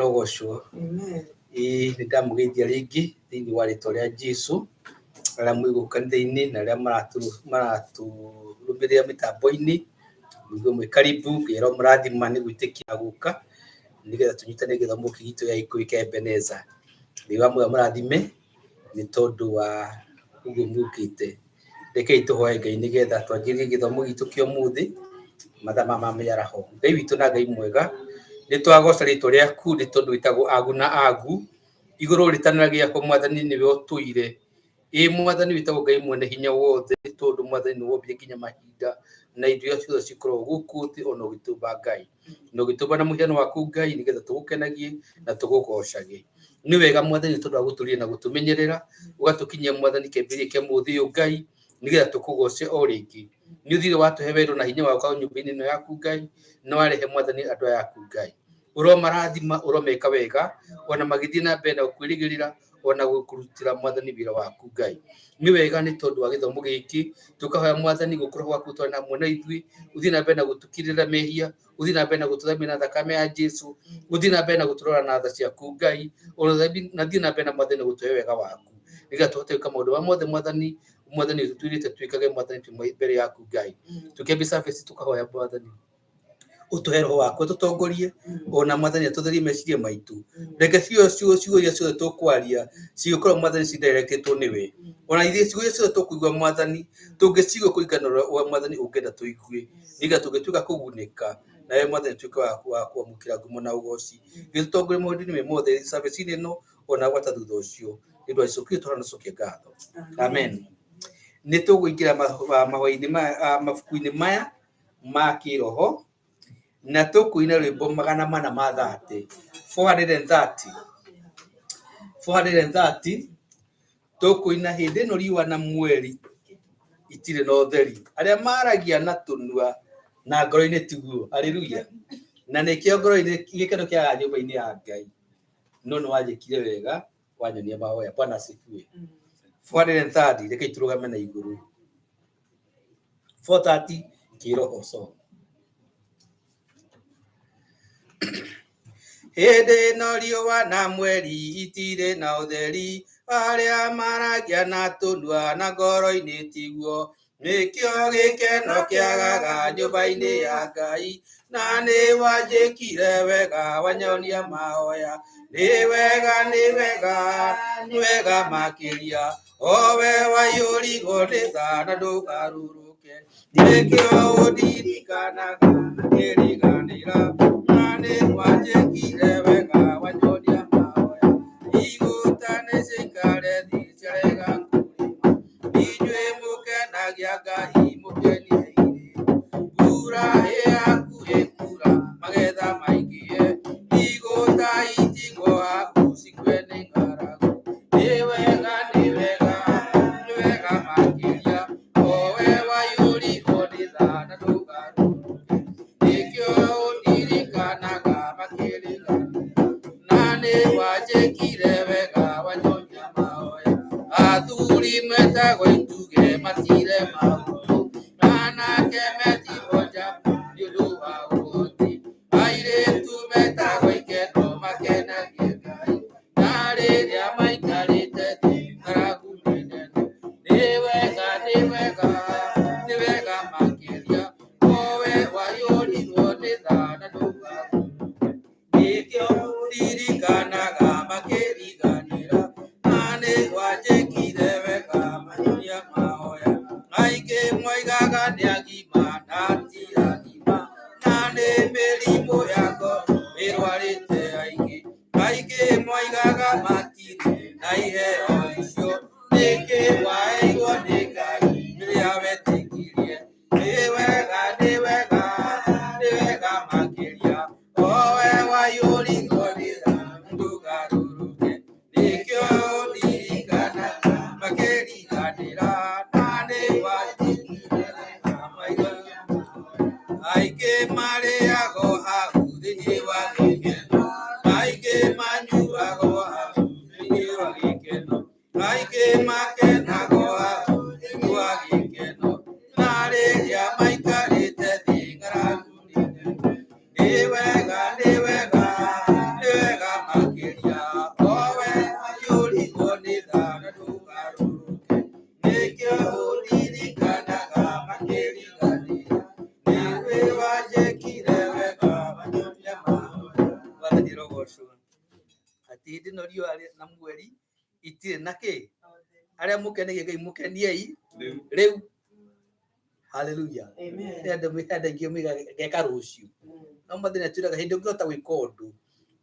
Arogocwo. Amen. Ĩĩ nĩ ndamũgeithia rĩngĩ thĩinĩ wa rĩtwa rĩa Jesu, arĩa mwĩ gũkũ kanitha-inĩ na arĩa maratũrũmĩrĩra mĩtambo-inĩ, mũigue mwĩ karibu, Ngai aromũrathima nĩ gwĩtĩkia gũka, nĩgetha tũnyitane gĩthomo gĩkĩ gitũ gĩa Gĩkũyũ kĩa Ebeneza. Ngai wa muoyo amũrathime nĩ tondũ wa ũguo mũkĩte. Rekei tũhoe Ngai nĩgetha twanjĩrĩrie gĩthomo gitũ kĩa ũmũthĩ mathaa maya ma mĩaraho. Ngai witũ na Ngai mwega, nĩ twagoca rĩtwa rĩaku nĩ tondũ wĩtagwo Agu na Agu, igũrũ rĩtanagĩa kuo Mwathani nĩwe ũtũire. Ĩ Mwathani wĩtagwo Ngai mwene hinya wothe nĩ tondũ Mwathani nĩ wombire nginya mahinda na indo iria ciothe cikoragwo gũkũ thĩ ona ũgĩtũmba Ngai. Na ũgĩtũmba na mũhiano waku Ngai nĩgetha tũgũkenagie na tũgũgocage. Nĩ wega Mwathani nĩ tondũ wa gũtũrinda na gũtũmenyerera, ũgatũkinyia Mwathani kĩambĩrĩria kĩa mũthĩ ũyũ Ngai, nĩgetha tũkũgoce o rĩngĩ. Nĩ ũthire watũhe wendo na hinya wa gũka nyũmba-inĩ ĩno yaku Ngai, na warehe Mwathani andũ aya aku Ngai. Ũromarathima, ũromeka wega, ona magĩthiĩ na mbere na gũkwĩrĩgĩrĩra, ona gũkũrutĩra Mwathani wĩra waku Ngai. Nĩ wega nĩ tondũ wa gĩthomo gĩkĩ, tũkahoya Mwathani gũkorwo gwaku twarĩ hamwe na ithuĩ, ũthiĩ na mbere na gũtũkirĩra mehia, ũthiĩ na mbere na gũtũthambia na thakame ya Jesu, ũthiĩ na mbere na gũtũrora na tha ciaku Ngai, ona thiĩ na mbere na Mwathani gũtũhe wega waku, nĩgetha tũhote gwĩka maũndũ marĩa mothe Mwathani Mwathani ũtwĩrĩte twĩkage Mwathani twĩ mbere yaku Ngai. Tũkĩambia service tũkahoya Mwathani ũtũhe roho waku ũtũtongorie ona Mwathani atũtherie meciria maitũ. Reke ciugo ciugo ciugo iria ciothe tũkwaria cigĩkorwo Mwathani cidirectĩtwo nĩwe. Ona ithuĩ ciugo iria ciothe tũkũigua Mwathani tũngĩcigua kũringana na ũrĩa Mwathani ũngĩenda tũigue, nĩgetha tũngĩtuĩka kũgunĩka nawe Mwathani ũtuĩke wa kwamũkĩra ngumo na ũgoci. Gĩtũtongorie maũndũ-inĩ me mothe service-inĩ ĩno ona gwata thutha ũcio. Nĩ ũndũ wa Jesũ Kristo tũranacokia ngatho. Amen. Nĩ tũkũingĩra mahoya-inĩ maya, mabuku-inĩ maya ma kĩroho na tũkũina rwĩmbo 430, 430, 430 tũkũina hĩndĩ ĩno riũa na mweri itirĩ na ũtheri, arĩa maragia na tũnua na ngoro-inĩ tiguo. Haleluya. Na nĩkĩo ngoro-inĩ gĩkeno kĩagaga nyũmba-inĩ ya Ngai, no nĩ wanjĩkire wega wanyonia mahoya. Bwana asifiwe. 430, rekei tũrũgame na igũrũ. 430 kĩroho song. Hĩndĩ ĩno riũa na mweri itirĩ na ũtheri, arĩa maragia na tũnua na ngoro-inĩ tiguo, nĩkĩo gĩkeno kĩagaga nyũmba-inĩ ya Ngai, na nĩ wanjĩkire wega wanyonia mahoya. Nĩ wega, nĩ wega, nĩ wega makĩria, o we waiyũrirwo nĩ tha na ndũgarũrũke, nĩkĩo ũndirikanaga ngĩriganĩra, na nĩ wanjĩkire wega wanyonia mahoya. Igũta nĩ ciikare thĩ ciarega kũrĩma, inyuĩ mũkenagia Ngai mũkenie irĩma. Mbura ĩ hakuhĩ kura magetha maingĩhe, igũta itigwo haku cikue nĩ ng'aragu. Nĩ wega, nĩ wega, nĩ wega makĩria, o we waiyũrirwo nĩ tha na ndũgarũrũke, nĩkĩo ũndirikanaga makĩriganĩra, na nĩ wanjĩkire wega wanyonia mahoya. Athuri metagwo ituge matire maũndũ, anake metirwo njamba nĩ ũndũ wa ũhoti, airĩtu metagwo ikeno makenagie Ngai, na rĩrĩa maikarĩte thĩ ng'aragu nĩ nene. Nĩ wega, nĩ wega, nĩ wega makĩria, o we waiyũrirwo nĩ tha na ndũgarũrũke, nĩkĩo ũndirikanaga makĩriganĩra, na nĩ wanjĩkire wega manyonia mahoya. Aingĩ moigaga nĩ agima na ti agima, na nĩ mĩrimũ ya ngoro ĩrwarĩte aingĩ. Aingĩ moigaga matirĩ na iheo icio, nĩkĩ waheirwo nĩ Ngai rĩrĩa wetĩkirie. Nĩ wega, nĩ wega, nĩ wega makĩria, o we waiyũrirwo nĩ tha na ndũgarũrũke, nĩkĩo ũndirikanaga makĩriganĩra, na nĩ wanjĩkire wega manyonia mahoya. Aingĩ marĩagwo hau thĩinĩ wa gĩkeno, aingĩ manyuagwo hau thĩinĩ wa gĩkeno, aingĩ makenagwo hau thĩinĩ wa gĩkeno, na rĩrĩa maikarĩte thĩ ng'aragu nĩ nene. Nĩ wega, nĩ wega, nĩ wega Rogocwo. Atĩ hĩndĩ ĩno riũa na mweri itirĩ na kĩ arĩa mũkenagia Ngai mũkeniei rĩu. Haleluya. Andũ aingĩ ngeka rũciũ, no mathĩna twĩraga hĩndĩ ũngĩhota gwĩka ũndũ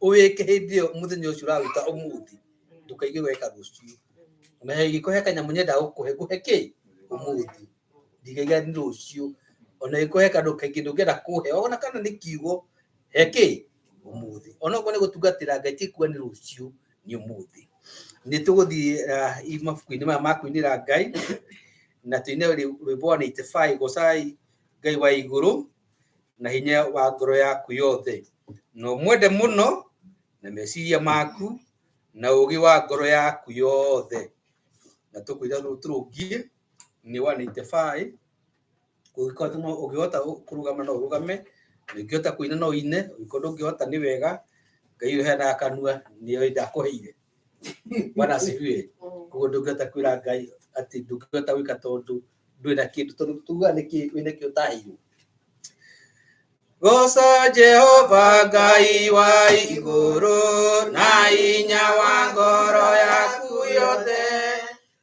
ũwĩke hĩndĩ ĩyo mũthenya ũcio ũrawĩka ũmũthĩ, ndũkaigue weka rũciũ. Na ingĩkũhe kanyamũ nyendaga gũkũhe, ngũhe kĩ ũmũthĩ, ndigaiga nĩ rũciũ. Ona ingĩkũhe kandũ kaingĩ ndũngĩenda kũhe, ona kana nĩ kiugo he kĩ ũmũthĩ. Ona okorwo nĩ gũtungatĩra Ngai, ti kuga nĩ rũciũ, nĩ ũmũthĩ. Nĩ tũgũthiĩ mabuku-inĩ maya ma kũinĩra Ngai na tũine rwĩmbo 185, gocai Ngai wa igũrũ na hinya wa ngoro yaku yothe, na ũmwende mũno na meciria maku na ũũgĩ wa ngoro yaku yothe. Na tũkwĩra tũrũngie nĩ 185. Ũngĩhota kũrũgama no ũrũgame, ũngĩhota kũina no ũine, ũngĩkorwo ndũngĩhota nĩ wega. Ngai ũheanaga kanua nĩoĩ ndakũheire. Bwana asifiwe. Koguo ndũngĩhota kwĩra Ngai atĩ ndũngĩhota gwĩka tondũ ndũrĩ na kĩndũ, tondũ tugaga nĩkĩ wĩna kĩo ũtaheirwo. Goca Jehova Ngai wa igũrũ na hinya wa ngoro yaku yothe,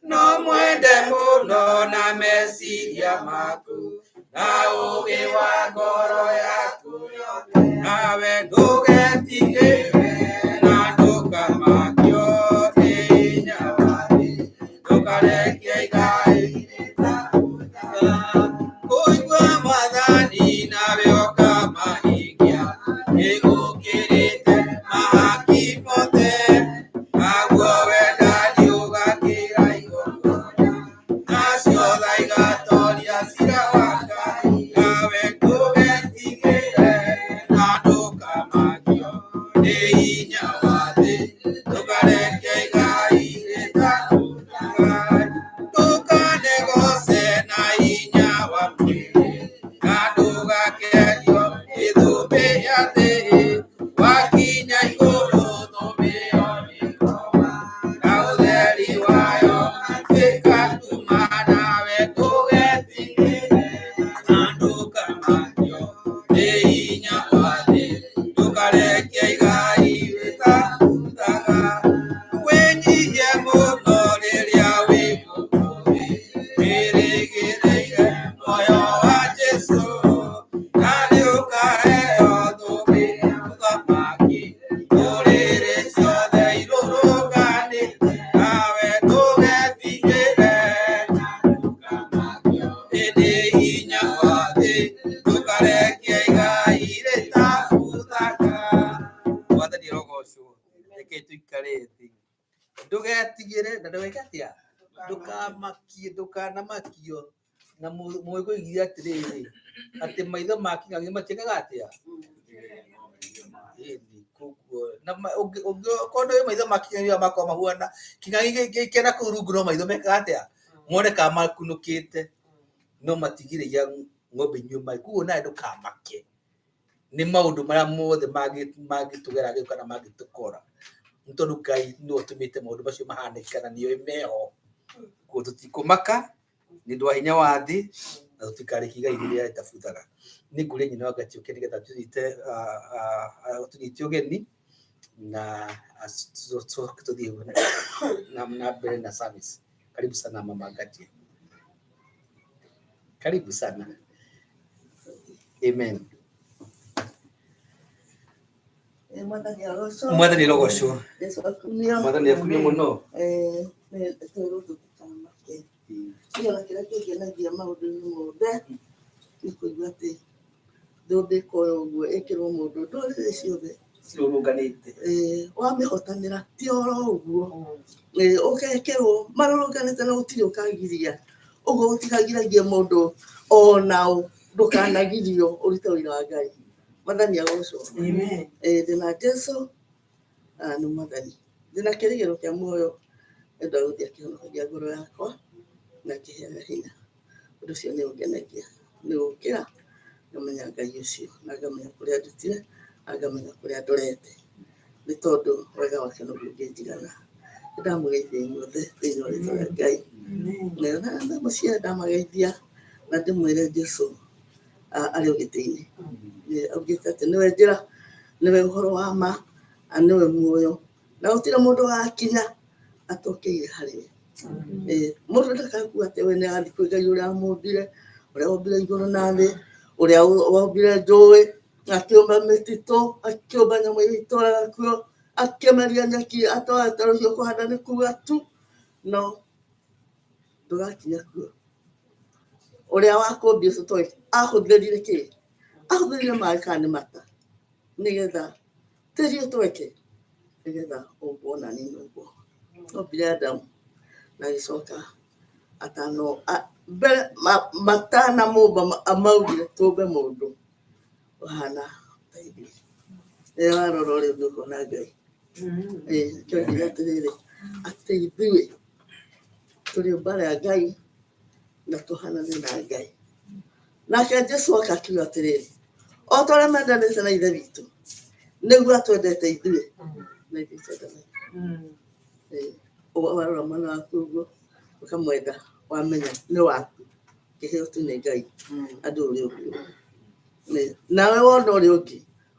no mwende mũno na meciria maku na ũũgĩ wa ngoro yaku yothe, nawe ndũgetigĩre na ndũkamakio nĩ hinya wa thĩ, ndũkarekie igai kũigua mwathani nawe ũkamahingia, nĩgũkĩrĩte mahaki mothe, naguo wendani ũgakĩra igongona, nacio tha igatoria ciira wa Ngai, nawe ndũgetigĩre na ndũkamakio nĩ hinya wa thĩ, ndũkareke igai rĩtakũraga, ndũkanegoce na hinya wa mwĩrĩ, na ndũgakenio nĩ thũmbĩ ya thĩ, wakinya igũrũ thũmbĩ ĩyo nĩĩkoma, na ũtheri wayo tuĩka nduma, nawe ndũgetigĩre na ndũkamakio nĩ hinya wa thĩ, ndũkareke igai rĩtakũraga, wĩnyihie mũno rĩrĩa wĩ gũkũ thĩ, wĩrĩgĩrĩire muoyo wa Jesũ, na nĩũkaheo thũmbĩ ya ũthamaki, ndũrĩrĩ ciothe irũrũnganĩte, nawe ndũgetigĩre na ndũkamakio nĩ hinya wa thĩ, ndũkareke igai rĩtabuthaga. Mwathani arogocwo. Reke tũikare thĩ. Ndũgetigĩre na ndũgeke atĩa? Ndũkamakie, ndũkanamakio na mũgĩkũyũ oigire atĩrĩrĩ, atĩ maitho ma kĩng'ang'i matiĩkaga atĩa? Ĩni, koguo na ũngĩkorwo ndũĩ maitho ma kĩng'ang'i ũrĩa makoragwo mahuana, kĩng'ang'i gĩkĩona kũu rungu no maitho mekaga atĩa? Monekaga makunũkĩte, no matigiragia ng'ombe inyue maĩ. Koguo nawe ndũkamake nĩ maũndũ marĩa mothe mangĩtũgera gĩko kana mangĩtũkora, nĩ tondũ Ngai nĩwe ũtũmĩte maũndũ macio mahanĩke kana nĩoĩ meho. Koguo tũtikũmaka nĩ ũndũ wa hinya wa thĩ na tũtikarĩkie igai rĩrĩa rĩtabuthaga. Nĩ ngũria nyina wa Ngai ũke nĩgetha tũnyite ũgeni na tũcoke tũthiĩ na mbere na service. Karibu sana Mama Ngatia. Karibu sana. Amen. Mwathani arogocwo. Mwathani arogocwo. Jesu akumio. Mwathani akumio mũno. Twĩrwo tũtikamake. Niĩ ona kĩrĩa kĩngenagia maũndũ-inĩ mothe nĩ kũigua atĩ thũmbĩ ĩkoywo ũguo ĩkĩrwo mũndũ ndũrĩrĩ ciothe Cirũrũnganĩte. Wamĩhotanĩra ti oro ũguo, ũgekĩrwo marũrũnganĩte na gũtirĩ ũkagiria. Ũguo gũtikagiragie mũndũ ona ũ, ndũkanagirio ũrute wĩra wa Ngai. Mwathani agocwo. Ndĩna Jesu nĩ Mwathani, ndĩna kĩrĩgĩrĩro kĩa muoyo nĩ ũndũ wa gũthiĩ akĩhonokagia ngoro yakwa na akĩheaga hinya. Ũndũ ũcio nĩ ũngenagia nĩ gũkĩra ngamenya Ngai ũcio na ngamenya kũrĩa andutire na ngamenya kũrĩa ndorete, nĩ tondũ wega wake noguo ũngĩnjigana. Nĩ ndamũgeithia inyuothe thĩinĩ wa rĩtwa rĩa Ngai. Na mũciĩ ndamageithia na ndĩmwĩre Jesu arĩ o gĩtĩ-inĩ. Augĩte atĩ nĩwe njĩra, nĩwe ũhoro wa ma, Na nĩwe muoyo na gũtirĩ mũndũ ũgakinya atokĩire harĩ we. Mũndũ ndakakua atĩ we nĩ agathiĩ kwĩ Ngai ũrĩa wamũmbire, ũrĩa wombire igũrũ na thĩ, ũrĩa wombire njũĩ, akĩũmba mĩtitũ, akĩũmba nyamũ iria itũraga kuo, akĩmeria nyeki, atoete rũhiũ kũhanda nĩ kuga tu, no ndũgakinya kuo. Ũrĩa wakũmbire ũcio toĩ ahũthĩrire kĩ? Ahũthĩrire maĩ kana nĩ mata, nĩgetha tĩri ũtweke, nĩgetha ũmbwo na niĩ nyũmbwo. Ombire Adamu na agĩcoka atano mbere matanamũmba amaugire tũmbe mũndũ ũhana ta ithuĩ. Rĩrĩa warora ũrĩa ũngĩ ũkona Ngai. Nĩkĩo ngiuga atĩrĩrĩ, atĩ ithuĩ tũrĩ mbara ya Ngai na tũhanane na Ngai. Nake Jesu oka akiuga atĩrĩrĩ, o ta ũrĩa mendanĩte na Ithe witũ, nĩguo atwendete ithuĩ, na ithuĩ twendanage. Warora mwana waku ũguo, ũkamwenda, wamenya nĩ waku, kĩheo tu nĩ Ngai, andũ ũrĩa ũngĩ. Nawe wona ũrĩa ũngĩ,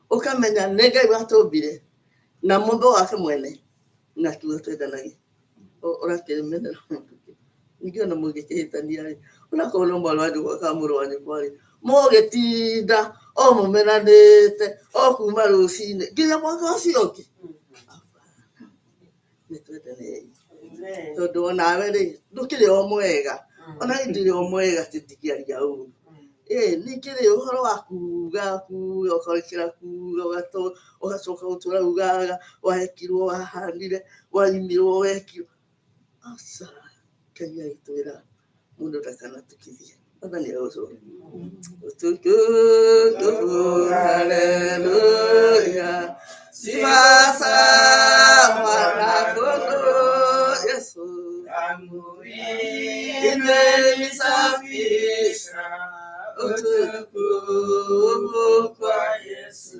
ũkamenya nĩ Ngai watũmbire, na mũmbo wake mwene, na akiuga twendanage. Ũrakĩmenera mũndũ ũngĩ. Ningĩ ona mũngĩkĩhĩtania rĩ, onakorwo no mwarĩ wa nyũkwa kana mũrũ wa nyũkwa rĩ, mũgĩtinda o mũmenanĩte o kuma rũcinĩ nginya mwaka ũcio ũngĩ. Nĩ twendanei tondũ onawe rĩ, ndũkĩrĩ o mwega, ona niĩ ndirĩ o mwega atĩ ndingĩaria ũru. Ĩ ningĩ rĩ, ũhoro wa kuga kuga ũkarekera kuga ũgacoka gũtũra ugaga wahekirwo, wahanire, waimirwo, wekirwo. Aca, Ngai agĩtwĩra mũndũ ndakanatukithie. Mwathani agocwo. Utukufu, haleluya. Sifa za mwana kondoo Yesu. Imenisafisha utukufu kwa Yesu.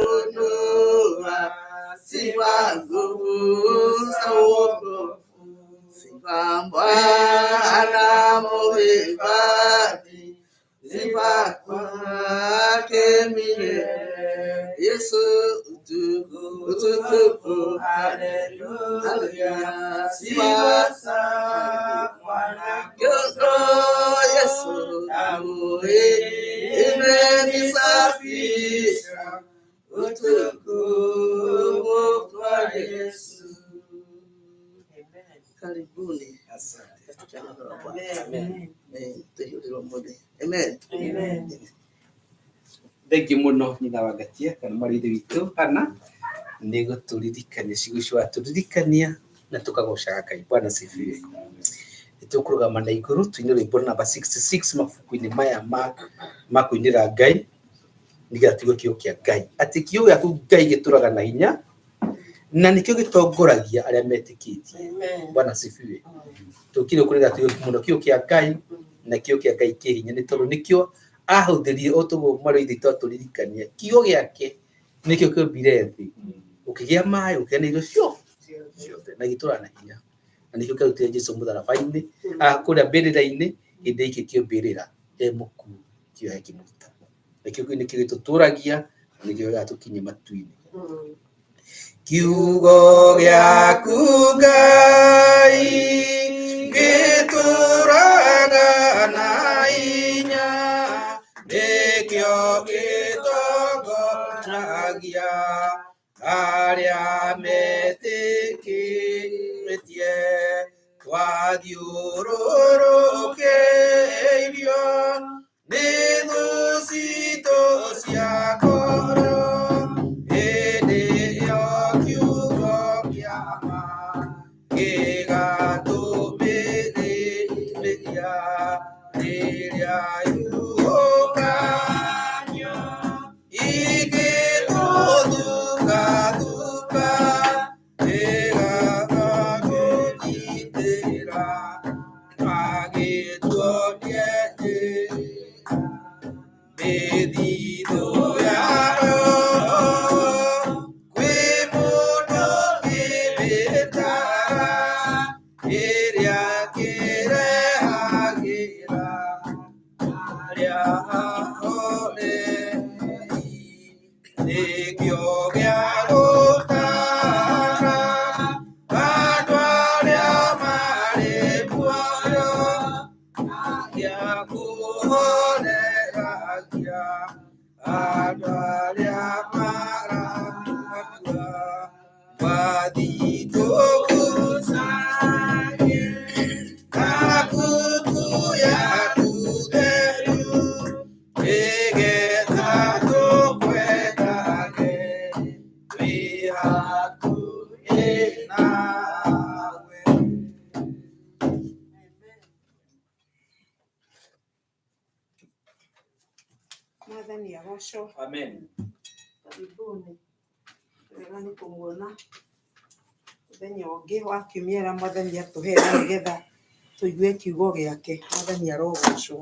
Ameninunua sifa nguvu za wokovu. Sifa Bwana muhifadhi, sifa kwake milele. Yesu utukufu, haleluya. Sifa za Kondoo Yesu imenisafisha utukufu kwa Yesu. Karibuni Asante. katika neno la Bwana. Amen. Tuhurĩrwo mũthĩ. Amen. Thengiũ mũno nyina wa Ngatia kana mwarĩ wa ithe witũ Hana nĩ gũtũririkania ciugo icio watũririkania na tũkagocaga Ngai. Bwana asifiwe. Nĩ tũkũrũgama na igũrũ tũine rwĩmbo namba 66 mabuku-inĩ maya ma kũinĩra Ngai nĩgetha tũigue kiugo kĩa Ngai, atĩ kiugo gĩaku Ngai gĩtũraga na hinya na nĩkĩo gĩtongoragia arĩa metĩkĩtie. Bwana asifiwe. Tũkire kũrĩra tũigue mũno kiugo kĩa Ngai na kiugo kĩa Ngai kĩ hinya nĩ tondũ nĩkĩo ahũthĩrire o toguo mwarĩ wa ithe witũ atũririkania kiugo gĩake nĩkĩo kĩombire thĩ, ũkĩgĩa maĩ, ũkĩgĩa na irio ciothe na gĩtũraga na hinya, na nĩkĩo kĩarutire Jesu mũtharaba-inĩ, kũrĩa mbĩrĩra-inĩ hĩndĩ ĩikĩtio mbĩrĩra e mũkuũ, kiugo gĩake kĩmũruta, na kiugo kĩu nĩkĩo gĩtũtũragia na nĩkĩo gĩgatũkinyia matu-inĩ. Kiugo gĩaku Ngai gĩtũraga na hinya, nĩkĩo gĩtongoragia arĩa metĩkĩtie. Twathiũrũrũkĩirio nĩ thũ citũ cia ngoro, hĩndĩ ĩyo kiugo kĩa ma gĩgatũmĩrĩria rĩrĩa ihuhũkanio igĩtũthuka-thuka, ĩgagũgitĩra magĩtuonie njĩra. Nĩkĩo gĩa gũtara andũ arĩa marĩ muoyo, gĩa kũhoreragia andũ arĩa marakua. Wathi tũkusanye na kuku yaku theru, nĩgetha tũkwendage twĩ hakuhĩ nawe. Mwathani agocwo. Amen. Karibuni. Wega nĩ kũmuona mũthenya ũngĩ wa kiumia ũrĩa Mwathani atũheire nĩgetha tũigue kiugo gĩake. Mwathani arogocwo.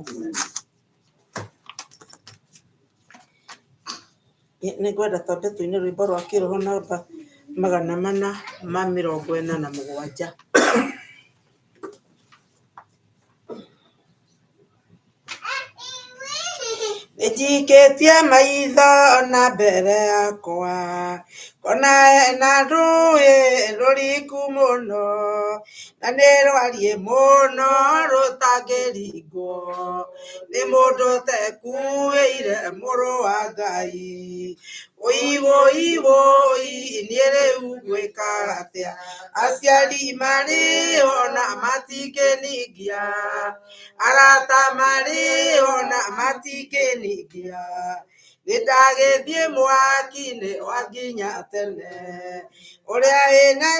Nĩ ngwenda twambe tũine rwĩmbo rwa kĩroho namba 447. Nĩnjikĩtie maitho na mbere yakwa, ngona hena rũĩ rũriku mũno, na nĩ rwariĩ mũno rũtangĩringwo nĩ mũndũ ũtekuĩire mũrũ wa Ngai. Wũi wũi wũi, niĩ rĩu ngwĩka atĩa? Aciari marĩ ona matingĩningia, arata marĩ ona matingĩningia. Nĩndagĩthiĩ mwaki-inĩ wa nginya tene, ũrĩa wĩna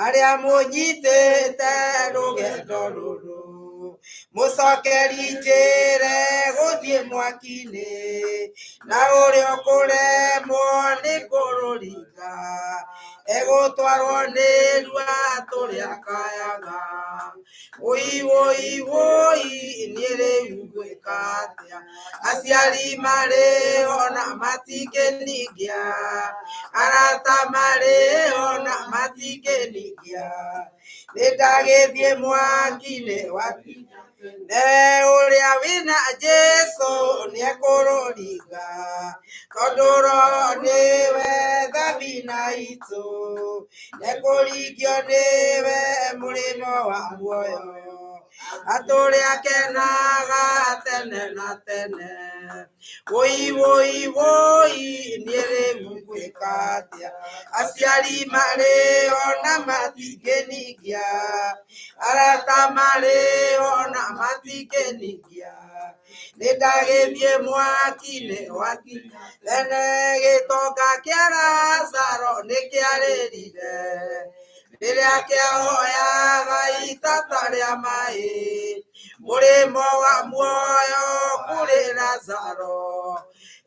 arĩa mũnyitĩte rũgendo rũrũ, mũcokeri njĩre gũthiĩ mwaki-inĩ, na ũrĩa ũkũremwo nĩ kũrũringa, egũtwarwo nĩ rua tũrĩa kayaga. Wũi wũi wũi, niĩ rĩu ngwĩka atĩa? Aciari marĩ ona matingĩningia, arata marĩ ona matingĩningia. Nĩndagĩthiĩ mwaki-inĩ wa ne ũrĩa wĩna Jesũ nĩekũrũringa, tondũ Roho nĩwe thabina itũ, nĩekũringio nĩwe mũrĩmo wa muoyo, atũrĩ akenaga tene na tene. Wũi wũi wũi, niĩ rĩu ngwĩka atĩa? Aciari marĩ ona matingĩningia, arata marĩ ona matingĩningia. Nĩndagĩthiĩ mwaki-inĩ wa tene, gĩtonga kĩa Lazaro nĩkĩarĩrire, rĩrĩa kĩahoyaga itata rĩa maĩ, mũrĩmo wa muoyo kũrĩ Lazaro,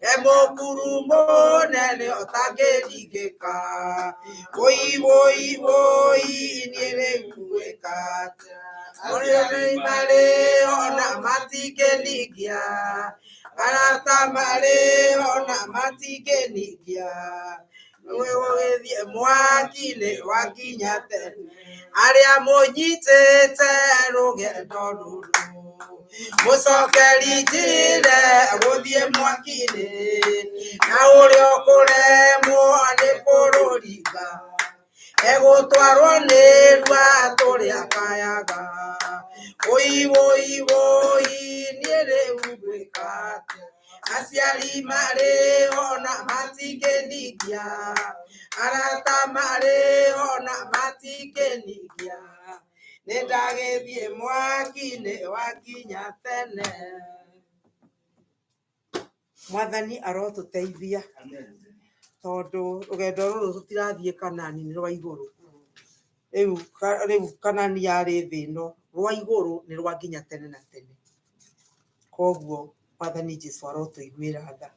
he mũkuru mũnene ũtangĩringĩka. Wũi wũi wũi, niĩ rĩu ngwĩka atĩa? Aciari marĩ ona matingĩningia, arata marĩ ona matingĩningia. Gũgĩthiĩ mwaki-inĩ wa nginya tene, arĩa mũnyitĩte rũgendo rũrũ, mũcokeri njĩre gũthiĩ mwaki-inĩ, na ũrĩa ũkũremwo nĩ kũrũringa, egũtwarwo nĩ rua tũrĩa kayaga. Wũi wũi wũi, niĩ rĩu ngwĩka atĩa? Aciari marĩ ona matingĩningia, arata marĩ ona matingĩningia. Nĩndagĩthiĩ mwaki-inĩ wa nginya tene. Mwathani arotũteithia, tondũ rũgendo rũrũ tũtirathiĩ Kanani, nĩ rwa igũrũ. Rĩu Kanani yarĩ thĩ ĩno, rwa igũrũ nĩ rwa nginya tene na tene. Koguo Mwathani Jesũ arotũiguĩra tha.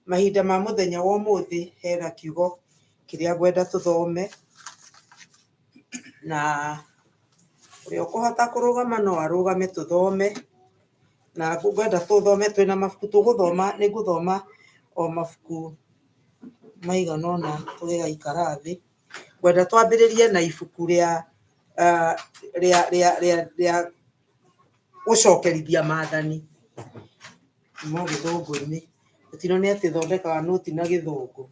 Mahinda ma mũthenya wa ũmũthĩ hena kiugo kĩrĩa ngwenda tũthome, na ũrĩa ũkũhota kũrũgama no arũgame tũthome, na ngwenda tũthome twĩna mabuku tũgũthoma, nĩ ngũthoma o mabuku maigana ũna tũgĩgaikara thĩ. Ngwenda twambĩrĩrie na ibuku rĩa rĩa rĩa rĩa rĩa gũcokerithia maathani kuma gĩthũngũ-inĩ. Gũtino nĩ atĩ thondekaga nũti na gĩthũngũ.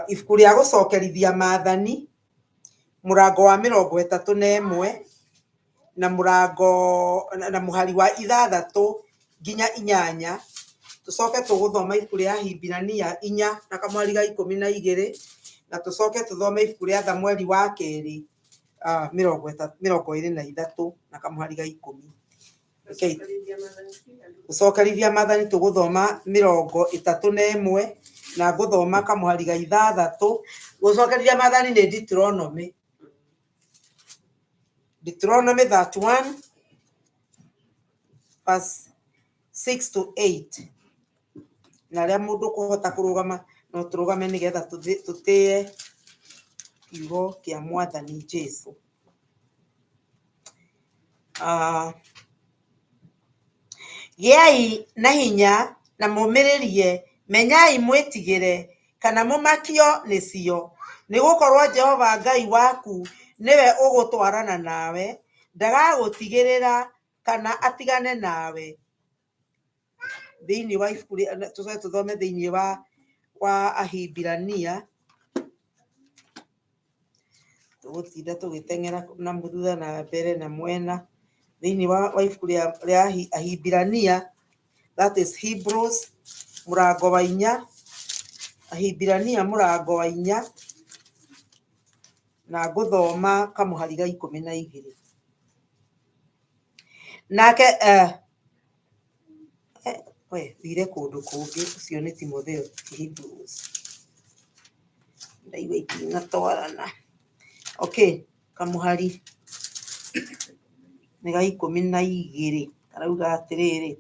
Ibuku rĩa gũcokerithia maathani mũrango wa 31 na mũrango na mũhari wa 6 nginya 8. Tũcoke tũgũthoma ibuku rĩa Ahibirania 4 na kamũhari ga 12, na tũcoke tũthome ibuku rĩa Thamueli wa kerĩ 23 na kamũhari ga 10. Rekei gũcokerithia maathani, tũgũthoma 31 na ngũthoma kamũhari ga 6. Gũcokerithia maathani nĩ Deuteronomy 31 verse 6 to 8. Na arĩa mũndũ ũkũhota kũrũgama no tũrũgame nĩgetha tũtĩe kiugo kĩa Mwathani Jesu. Gĩai na hinya na mũmĩrĩrie, menyai mwĩtigĩre kana mũmakio nĩcio, nĩgũkorwo Jehova Ngai waku nĩwe ũgũtwarana nawe, ndagagũtigĩrĩra kana atigane nawe. Thĩinĩ wa ibuku rĩa, tũcoke tũthome thĩinĩ wa Ahibirania. Tũgũtinda tũgĩteng'era na thutha na mbere na mwena. Thĩinĩ wa ibuku rĩa Ahibirania, that is Hebrews, mũrango wa 4, Ahibirania mũrango wa 4, na ngũthoma kamũhari ga 12. Nake we thire kũndũ kũngĩ, ũcio nĩ Timotheo, ti Hebrews. Ndaigua itinatwarana. Okay, kamũhari nĩ ga 12, karauga atĩrĩrĩ: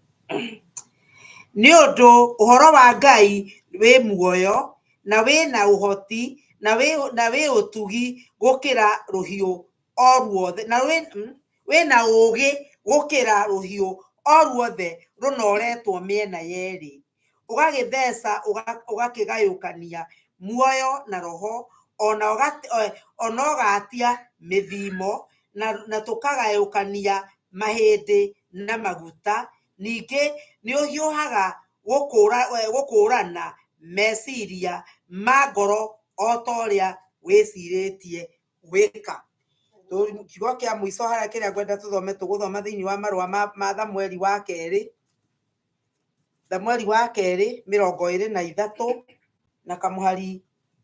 Nĩ ũndũ ũhoro wa Ngai wĩ muoyo na wĩ na ũhoti na wĩ ũtugi gũkĩra rũhiũ o ruothe na wĩ na ũũgĩ gũkĩra rũhiũ o ruothe rũnoretwo mĩena yerĩ, ũgagĩtheca ũgakĩgayũkania muoyo na roho, ona ũgatia mĩthimo na tũkagayũkania mahĩndĩ na maguta. Ningĩ nĩ ũhiũhaga gũkũũrana meciria ma ngoro o ta ũrĩa wĩcirĩtie gwĩka. Kiugo kĩa mũico harĩa kĩrĩa ngwenda tũthome, tũgũthoma thĩinĩ wa marũa ma Thamueli wa kerĩ 23 na kamũhari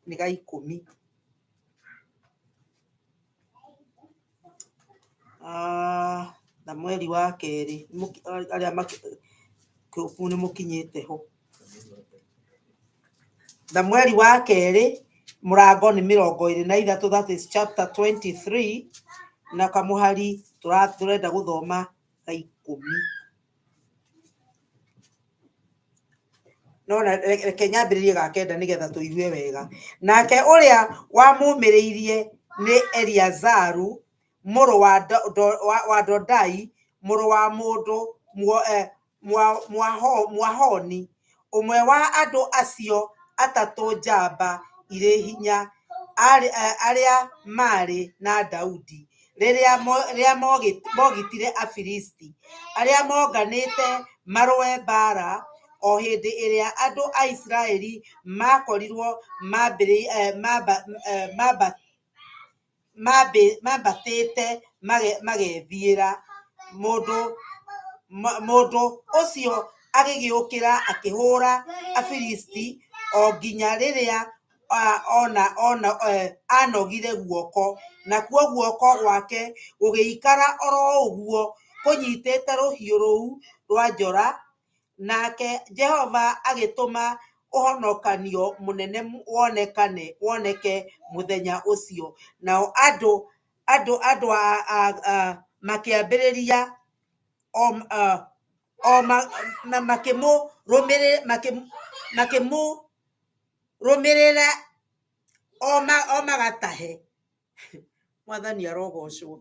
nĩ ga 10. Thamueli wa kerĩ, arĩa kũu nĩ mũkinyĩte ho. Thamueli wa kerĩ mũrango nĩ 23, that is chapter 23, na kamũhari tũrenda gũthoma ga 10. No reke nyambĩrĩrie ga 9 nĩgetha tũigue wega. Nake ũrĩa wamũmĩrĩirie nĩ Eliazaru mũrũ wa Dodai, mũrũ wa mũndũ Mwahoni, ũmwe wa andũ acio atatũ njamba irĩ hinya arĩa maarĩ na Daudi rĩrĩa mogitire Afilisti arĩa monganĩte marũe mbaara, o hĩndĩ ĩrĩa andũ a Isiraeli makorirwo mambatĩte magethiĩra. Mũndũ ũcio agĩgĩũkĩra akĩhũũra Afilisti o nginya rĩrĩa ona anogire guoko, nakuo guoko gwake gũgĩikara oro ũguo kũnyitĩte rũhiũ rũu rwa njora. Nake Jehova agĩtũma ũhonokanio mũnene woneke mũthenya ũcio, nao andũ makĩambĩrĩria o makĩmũrũmĩrĩra o magatahe. Mwathani arogocwo.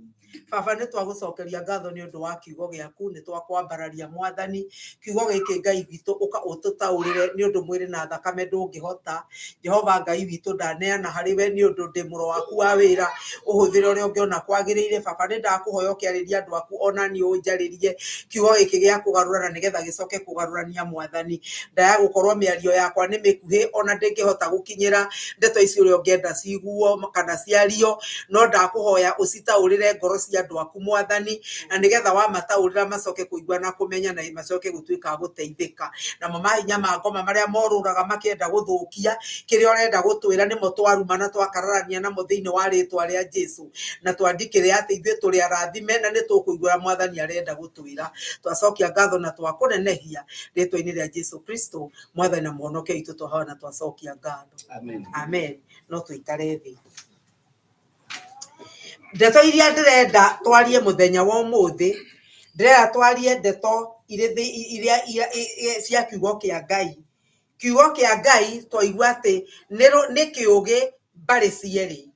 Baba, nĩ twagũcokeria ngatho nĩ ũndũ wa kiugo gĩaku, nĩ twakwambararia Mwathani. Kiugo gĩkĩ Ngai witũ ũka ũtũtaũrĩre nĩ ũndũ mwĩrĩ na thakame ndũngĩhota. Jehova Ngai witũ, ndaneana harĩ we nĩ ũndũ ndĩ mũro waku wa wĩra, ũhũthĩre ũrĩa ũngĩona kwagĩrĩire. Baba, nĩ ndakũhoya ũkĩarĩria andũ aku ona niĩ ũnjarĩrie kiugo gĩkĩ gĩa kũgarũrana nĩgetha gĩcoke kũgarũrania Mwathani. Ndaya gũkorwo mĩario yakwa nĩ mĩkuhĩ ona ndĩngĩhota gũkinyĩra ndeto ici ũrĩa ũngĩenda ciguo kana ciario, no ndakũhoya ũcitaũrĩre ngoro cia andũ aku Mwathani, na nĩgetha wamataũrĩra macoke kũigua na kũmenya na macoke gũtuĩka a gũteithĩka. Namo mahinya ma ngoma marĩa morũraga makĩenda gũthũkia kĩrĩa ũrenda gũtwĩra nĩmo twaruma na twakararania namo thĩinĩ wa rĩtwa rĩa Jesu, na twandikĩre atĩ ithuĩ tũrĩ arathime na nĩ tũkũigua Mwathani arenda gũtwĩra. Twacokia ngatho na twakũnenehia rĩtwa-inĩ rĩa Jesu Kristo Mwathani na mũhonokia witũ, twahoya na twacokia ngatho. Amen. Amen. No tũikare thĩ. Ndeto iria ndĩrenda twarie mũthenya wa ũmũthĩ, ndĩrenda twarie ndeto irĩ iria cia kiugo kĩa Ngai. Kiugo kĩa Ngai twaigua atĩ nĩ kĩũgĩ mbarĩ cierĩ,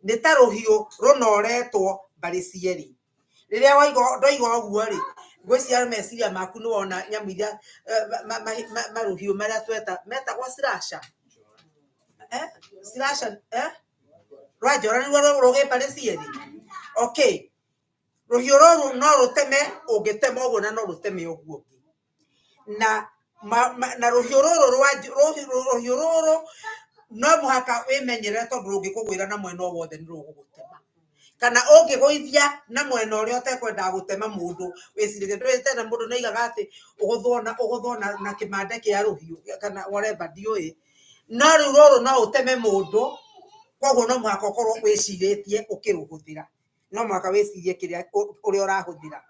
nĩ ta rũhiũ rũnoretwo mbarĩ cierĩ. Rĩrĩa waigua ndoiga ũguo rĩ, ngwĩciria meciria maku nĩ wona nyamũ iria marũhiũ marĩa tweta metagwo slasher. Slasher, Rwa njora nĩruo rũgĩ mbarĩ cierĩ. Okay. Rũhiũ rũrũ no rũteme ũngĩtema ũguo na no rũteme ũguo ũngĩ. Na na rũhiũ rũrũ rwa rũhiũ rũrũ no mũhaka wĩmenyerere tondũ rũngĩkũgwĩra na mwena o wothe nĩ rũgũgũtema. Kana ũngĩgũithia na mwena ũrĩa ũtekwendaga gũtema mũndũ, wĩcirĩrie ndũĩ tene mũndũ nĩ aigaga atĩ ũgũthwo na kĩmande kĩa rũhiũ kana whatever ndiũĩ. No rĩu rũrũ no ũteme mũndũ, koguo no mũhaka ũkorwo wĩcirĩtie ũkĩrũhũthĩra. No mũhaka wĩcirie kĩrĩa ũrĩa ũrahũthĩra.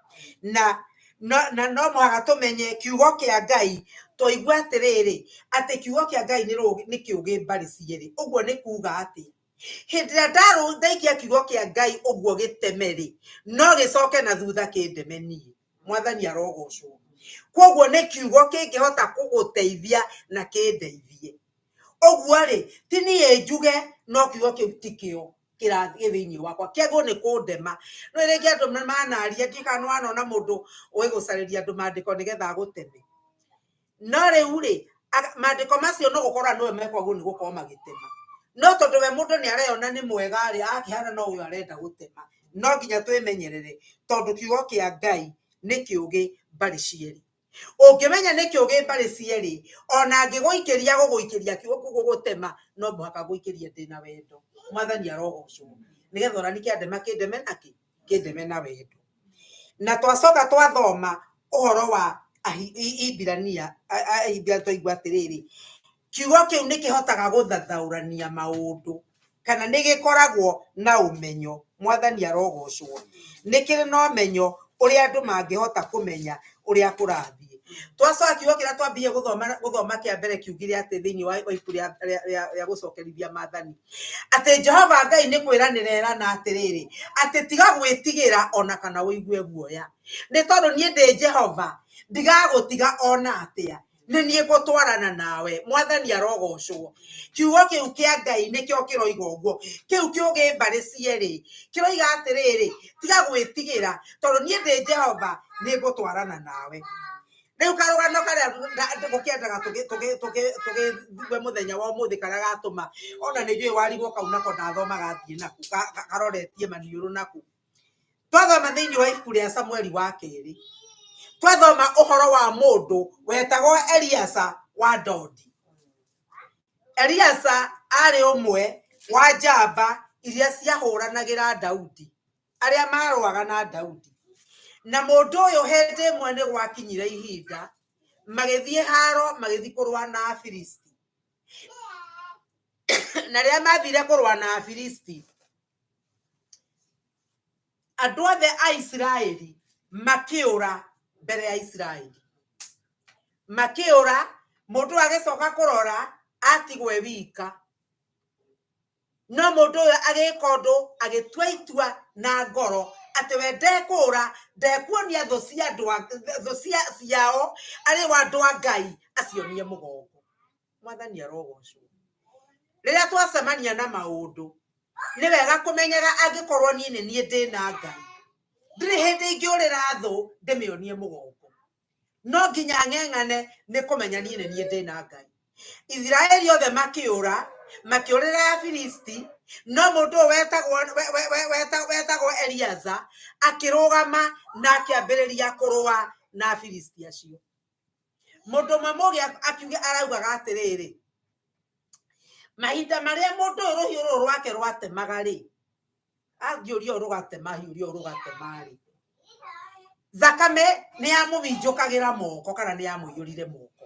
Na no mũhaka tũmenye kiugo kĩa Ngai, twaigua atĩrĩrĩ, atĩ kiugo kĩa Ngai nĩ kĩũgĩ mbarĩ cierĩ. Ũguo nĩ kuga atĩ hĩndĩ ĩrĩa ndaikia kiugo kĩa Ngai ũguo gĩteme rĩ, no gĩcoke na thutha kĩndeme niĩ. Mwathani arogocwo. Koguo nĩ kiugo kĩngĩhota kũgũteithia na kĩndeithie. Ũguo rĩ, ti niĩ njuge, no kiugo kĩu ti kĩo kĩrathiĩ thĩinĩ wakwa, kĩagĩrĩirwo nĩ kũndema. No rĩngĩ andũ manaria, ndiũĩ kana nĩ wanona mũndũ ũĩ gũcarĩria andũ mandĩko nĩgetha agũteme. No rĩu rĩ, mandĩko macio no gũkorwo nĩwe mekwagwo nĩ gũkorwo magĩtema. No tondũ we mũndũ nĩ areyona nĩ mwega rĩ, akĩhana no ũyũ arenda gũtema. No nginya twĩmenyerere tondũ kiugo kĩa Ngai nĩ kĩũgĩ mbarĩ cierĩ. Ũngĩmenya nĩ kĩũgĩ mbarĩ cierĩ, ona angĩgũikĩria gũgũikĩria kiugo kĩu gũgũtema, no mũhaka ngũikĩrie ndĩna wendo. Mwathani arogocwo. Nĩgetha ona kĩandema kĩndeme nakĩ? Kĩndeme na wendo. Na twacoka twathoma ũhoro wa Ahibirania, Ahibirania twaigua atĩrĩrĩ, kiugo kĩu nĩ kĩhotaga gũthathaũrania maũndũ kana nĩ gĩkoragwo na ũmenyo. Mwathani arogocwo. Nĩ kĩrĩ na ũmenyo ũrĩa andũ mangĩhota kũmenya ũrĩa kũrathiĩ. Twacoka kiugo kĩrĩa twambie gũthoma kĩa mbere kiugire atĩ thĩinĩ wa ibuku rĩa gũcokerithia maathani, atĩ Jehova Ngai nĩ kwĩranĩra erana atĩrĩrĩ, atĩ tiga gwĩtigĩra ona kana ũigue guoya, nĩ tondũ niĩ ndĩ Jehova ndigagũtiga ona atĩa, nĩ niĩ ngũtwarana nawe. Mwathani arogocwo. Kiugo kĩu kĩa Ngai nĩkĩo kĩroiga ũguo, kĩu kĩũgĩ mbarĩ cierĩ, kĩroiga atĩrĩrĩ, tiga gwĩtigĩra tondũ niĩ ndĩ Jehova nĩ ngũtwarana nawe. Rĩu karũgano karĩa ngũkĩendaga tũgĩthiĩ mũthenya wa ũmũthĩ karĩa gatũma ona nĩ njũĩ warigwo kau nako ndathomaga thiĩ naku karoretie maniũrũ naku. Twathoma thĩinĩ wa ibuku rĩa Samueli wa kerĩ, twathoma ũhoro wa mũndũ wetagwo Eliasa wa Dodi. Eliasa arĩ ũmwe wa njamba iria ciahũranagĩra Daudi, arĩa marũaga na Daudi. Na mũndũ ũyũ hĩndĩ ĩmwe nĩ gwakinyire ihinda magĩthiĩ haro, magĩthiĩ kũrũa na Afilisti. Na rĩrĩa mathire kũrũa na Afilisti, andũ othe a Isiraeli makĩũra mbere ya Isiraeli. Makĩũra, mũndũ agĩcoka kũrora atigwo e wika. No mũndũ ũyũ agĩka ũndũ, agĩtua itua na ngoro atĩ we ndekũũra, ndekuonia thũ cia andũ a, thũ cia, ciao arĩ wa andũ a Ngai acionie mũgongo. Mwathani arogocwo. Rĩrĩa twacemania na maũndũ, Nĩ wega kũmenyaga angĩkorwo niĩ nĩ niĩ ndĩna Ngai, ndirĩ hĩndĩ ingĩũrĩra thũ ndĩmĩonie mũgongo, no nginya ng'eng'ane nĩ kũmenya niĩ nĩ niĩ ndĩna Ngai. Isiraeli othe makĩũra, makĩũrĩra Afilisti, no mũndũ ũyũ wetagwo wetagwo Eliaza akĩrũgama na akĩambĩrĩria kũrũa na Afilisti acio. Mũndũ ũmwe mũgĩ akiuga araugaga atĩrĩrĩ, mahinda marĩa mũndũ ũyũ rũhiũ rũrũ rwake rwatemaga rĩ, angiũria ũyũ rũgatema, hiũria ũyũ rũgatema rĩ, thakame nĩ yamũminjũkagĩra moko kana nĩ yamũiyũrire moko.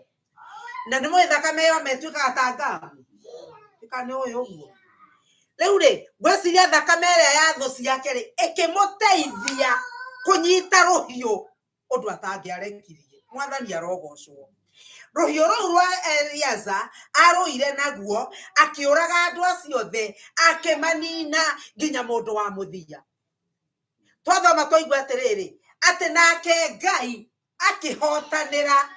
Na nĩ mũĩ thakame yoma ĩtuĩkaga ta ngamu, ĩka nĩ ũĩ ũguo. Rĩu rĩ, ngwĩciria thakame ĩrĩa ya thũ ciake rĩ, ĩkĩmũteithia kũnyita rũhiũ ũndũ atangĩarekirie. Mwathani arogocwo. Rũhiũ rũu rwa Eliaza arũire naguo, akĩũraga andũ acio othe, akĩmanina nginya mũndũ wa mũthia. Twathoma twaigua atĩrĩrĩ, atĩ nake Ngai akĩhotanĩra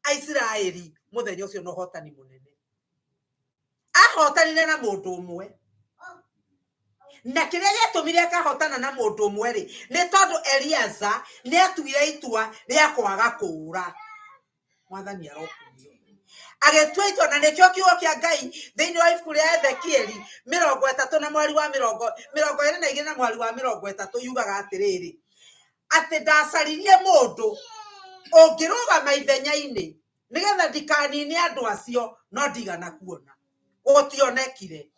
Aisiraeli mũthenya ũcio na ũhotani mũnene. Ahotanire na mũndũ ũmwe, na kĩrĩa gĩatũmire akahotana na mũndũ ũmwe rĩ, nĩ tondũ Eliaza nĩ atuire itua rĩa kwaga kũũra. Mwathani arokumio. Agĩtua itua, na nĩkĩo kiugo kĩa Ngai thĩinĩ wa ibuku rĩa Ezekieli 30 na mweri wa 22 na mweri wa 30 yugaga atĩrĩrĩ, atĩ ndacaririe mũndũ ũngĩrũgama ithenya-inĩ nĩgetha ndikanine andũ acio, no ndigana kuona, gũtionekire.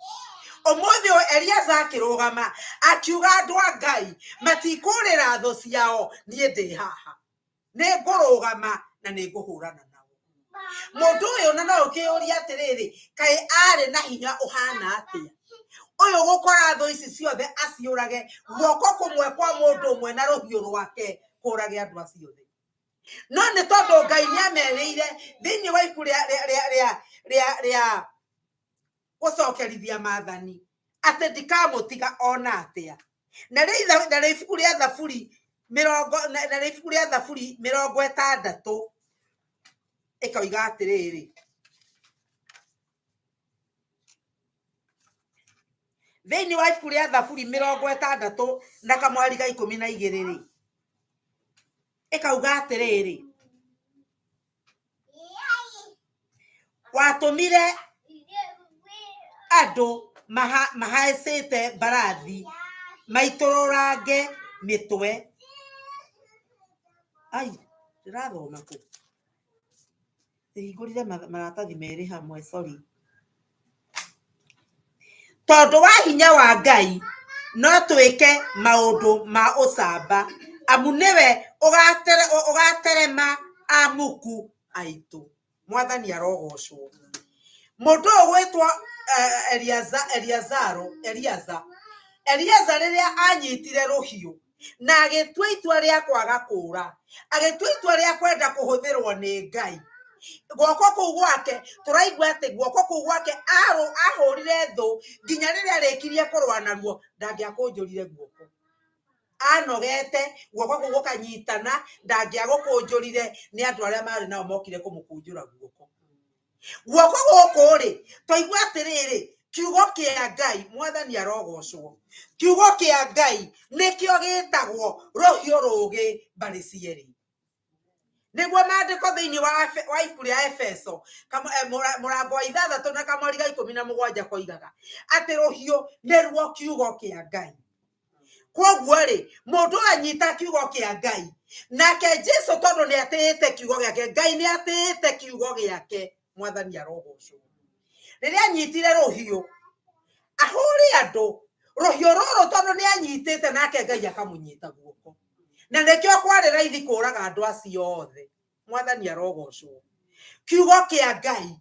Ũmũthĩ ũyũ Eliaza akĩrũgama akiuga andũ a Ngai matikũrĩra thũ ciao, niĩ ndĩ haha, nĩ ngũrũgama na nĩ ngũhũrana nao. Mũndũ ũyũ na no ũkĩyũria atĩrĩrĩ, kaĩ arĩ na hinya ũhana atĩa ũyũ gũkora thũ ici ciothe aciũrage guoko kũmwe kwa mũndũ ũmwe na rũhiũ rwake kũrage andũ acio othe. No nĩ tondũ Ngai nĩ amerĩire thĩinĩ wa ibuku rĩa gũcokerithia maathani atĩ ndikamũtiga ona atĩa. Na rĩ ibuku rĩa Thaburi mĩrongo, na rĩ ibuku rĩa Thaburi 60 ĩkoiga atĩrĩrĩ, thĩinĩ wa ibuku rĩa Thaburi 60 na kamwari ga 12 rĩ, ĩkauga atĩrĩrĩ, watũmire andũ mahaicĩte mbarathi maitũrũrange mĩtwe. Ai, ndĩrathoma kũ? Ndĩhingũrire maratathi merĩ hamwe, sorry. Tondũ wa hinya wa Ngai no twĩke maũndũ ma ũcamba, amu nĩwe ũgaterema amuku aitũ. Mwathani arogocwo. Mũndũ ũyũ gwĩtwo Eliazaro, Eliaza, Eliaza rĩrĩa anyitire rũhiũ na agĩtua itua rĩa kwaga kũũra, agĩtua itua rĩa kwenda kũhũthĩrwo nĩ Ngai, guoko kũu gwake tũraigua atĩ guoko kũu gwake ahũrire thũ nginya rĩrĩa arĩkirie kũrũa naruo ndangĩakũnjũrire guoko. Anogete guoko kũu gũkanyitana, ndangĩagũkũnjũrire nĩ andũ arĩa marĩ nao mokire kũmũkũnjũra guoko. Guoko gũkũ rĩ, twaigua atĩrĩrĩ, kiugo kĩa Ngai, Mwathani arogocwo, kiugo kĩa Ngai nĩkĩo gĩtagwo rũhiũ rũgĩ mbarĩ cierĩ. Nĩguo maandĩko thĩinĩ wa ibuku rĩa Efeso mũrango wa 6 na kamweri ga 17 koigaga atĩ rũhiũ nĩruo kiugo kĩa Ngai. Kwoguo rĩ, mũndũ anyita kiugo kĩa Ngai, nake Jesu tondũ nĩ atĩĩte kiugo gĩake, Ngai nĩ atĩĩte kiugo gĩake, Mwathani arogocwo. Rĩrĩa anyitire rũhiũ ahũre andũ, rũhiũ rũrũ tondũ nĩ anyitĩte, nake Ngai akamũnyita guoko, na nĩkĩo kwarĩ raithi kũraga andũ acio othe. Mwathani arogocwo. Kiugo kĩa Ngai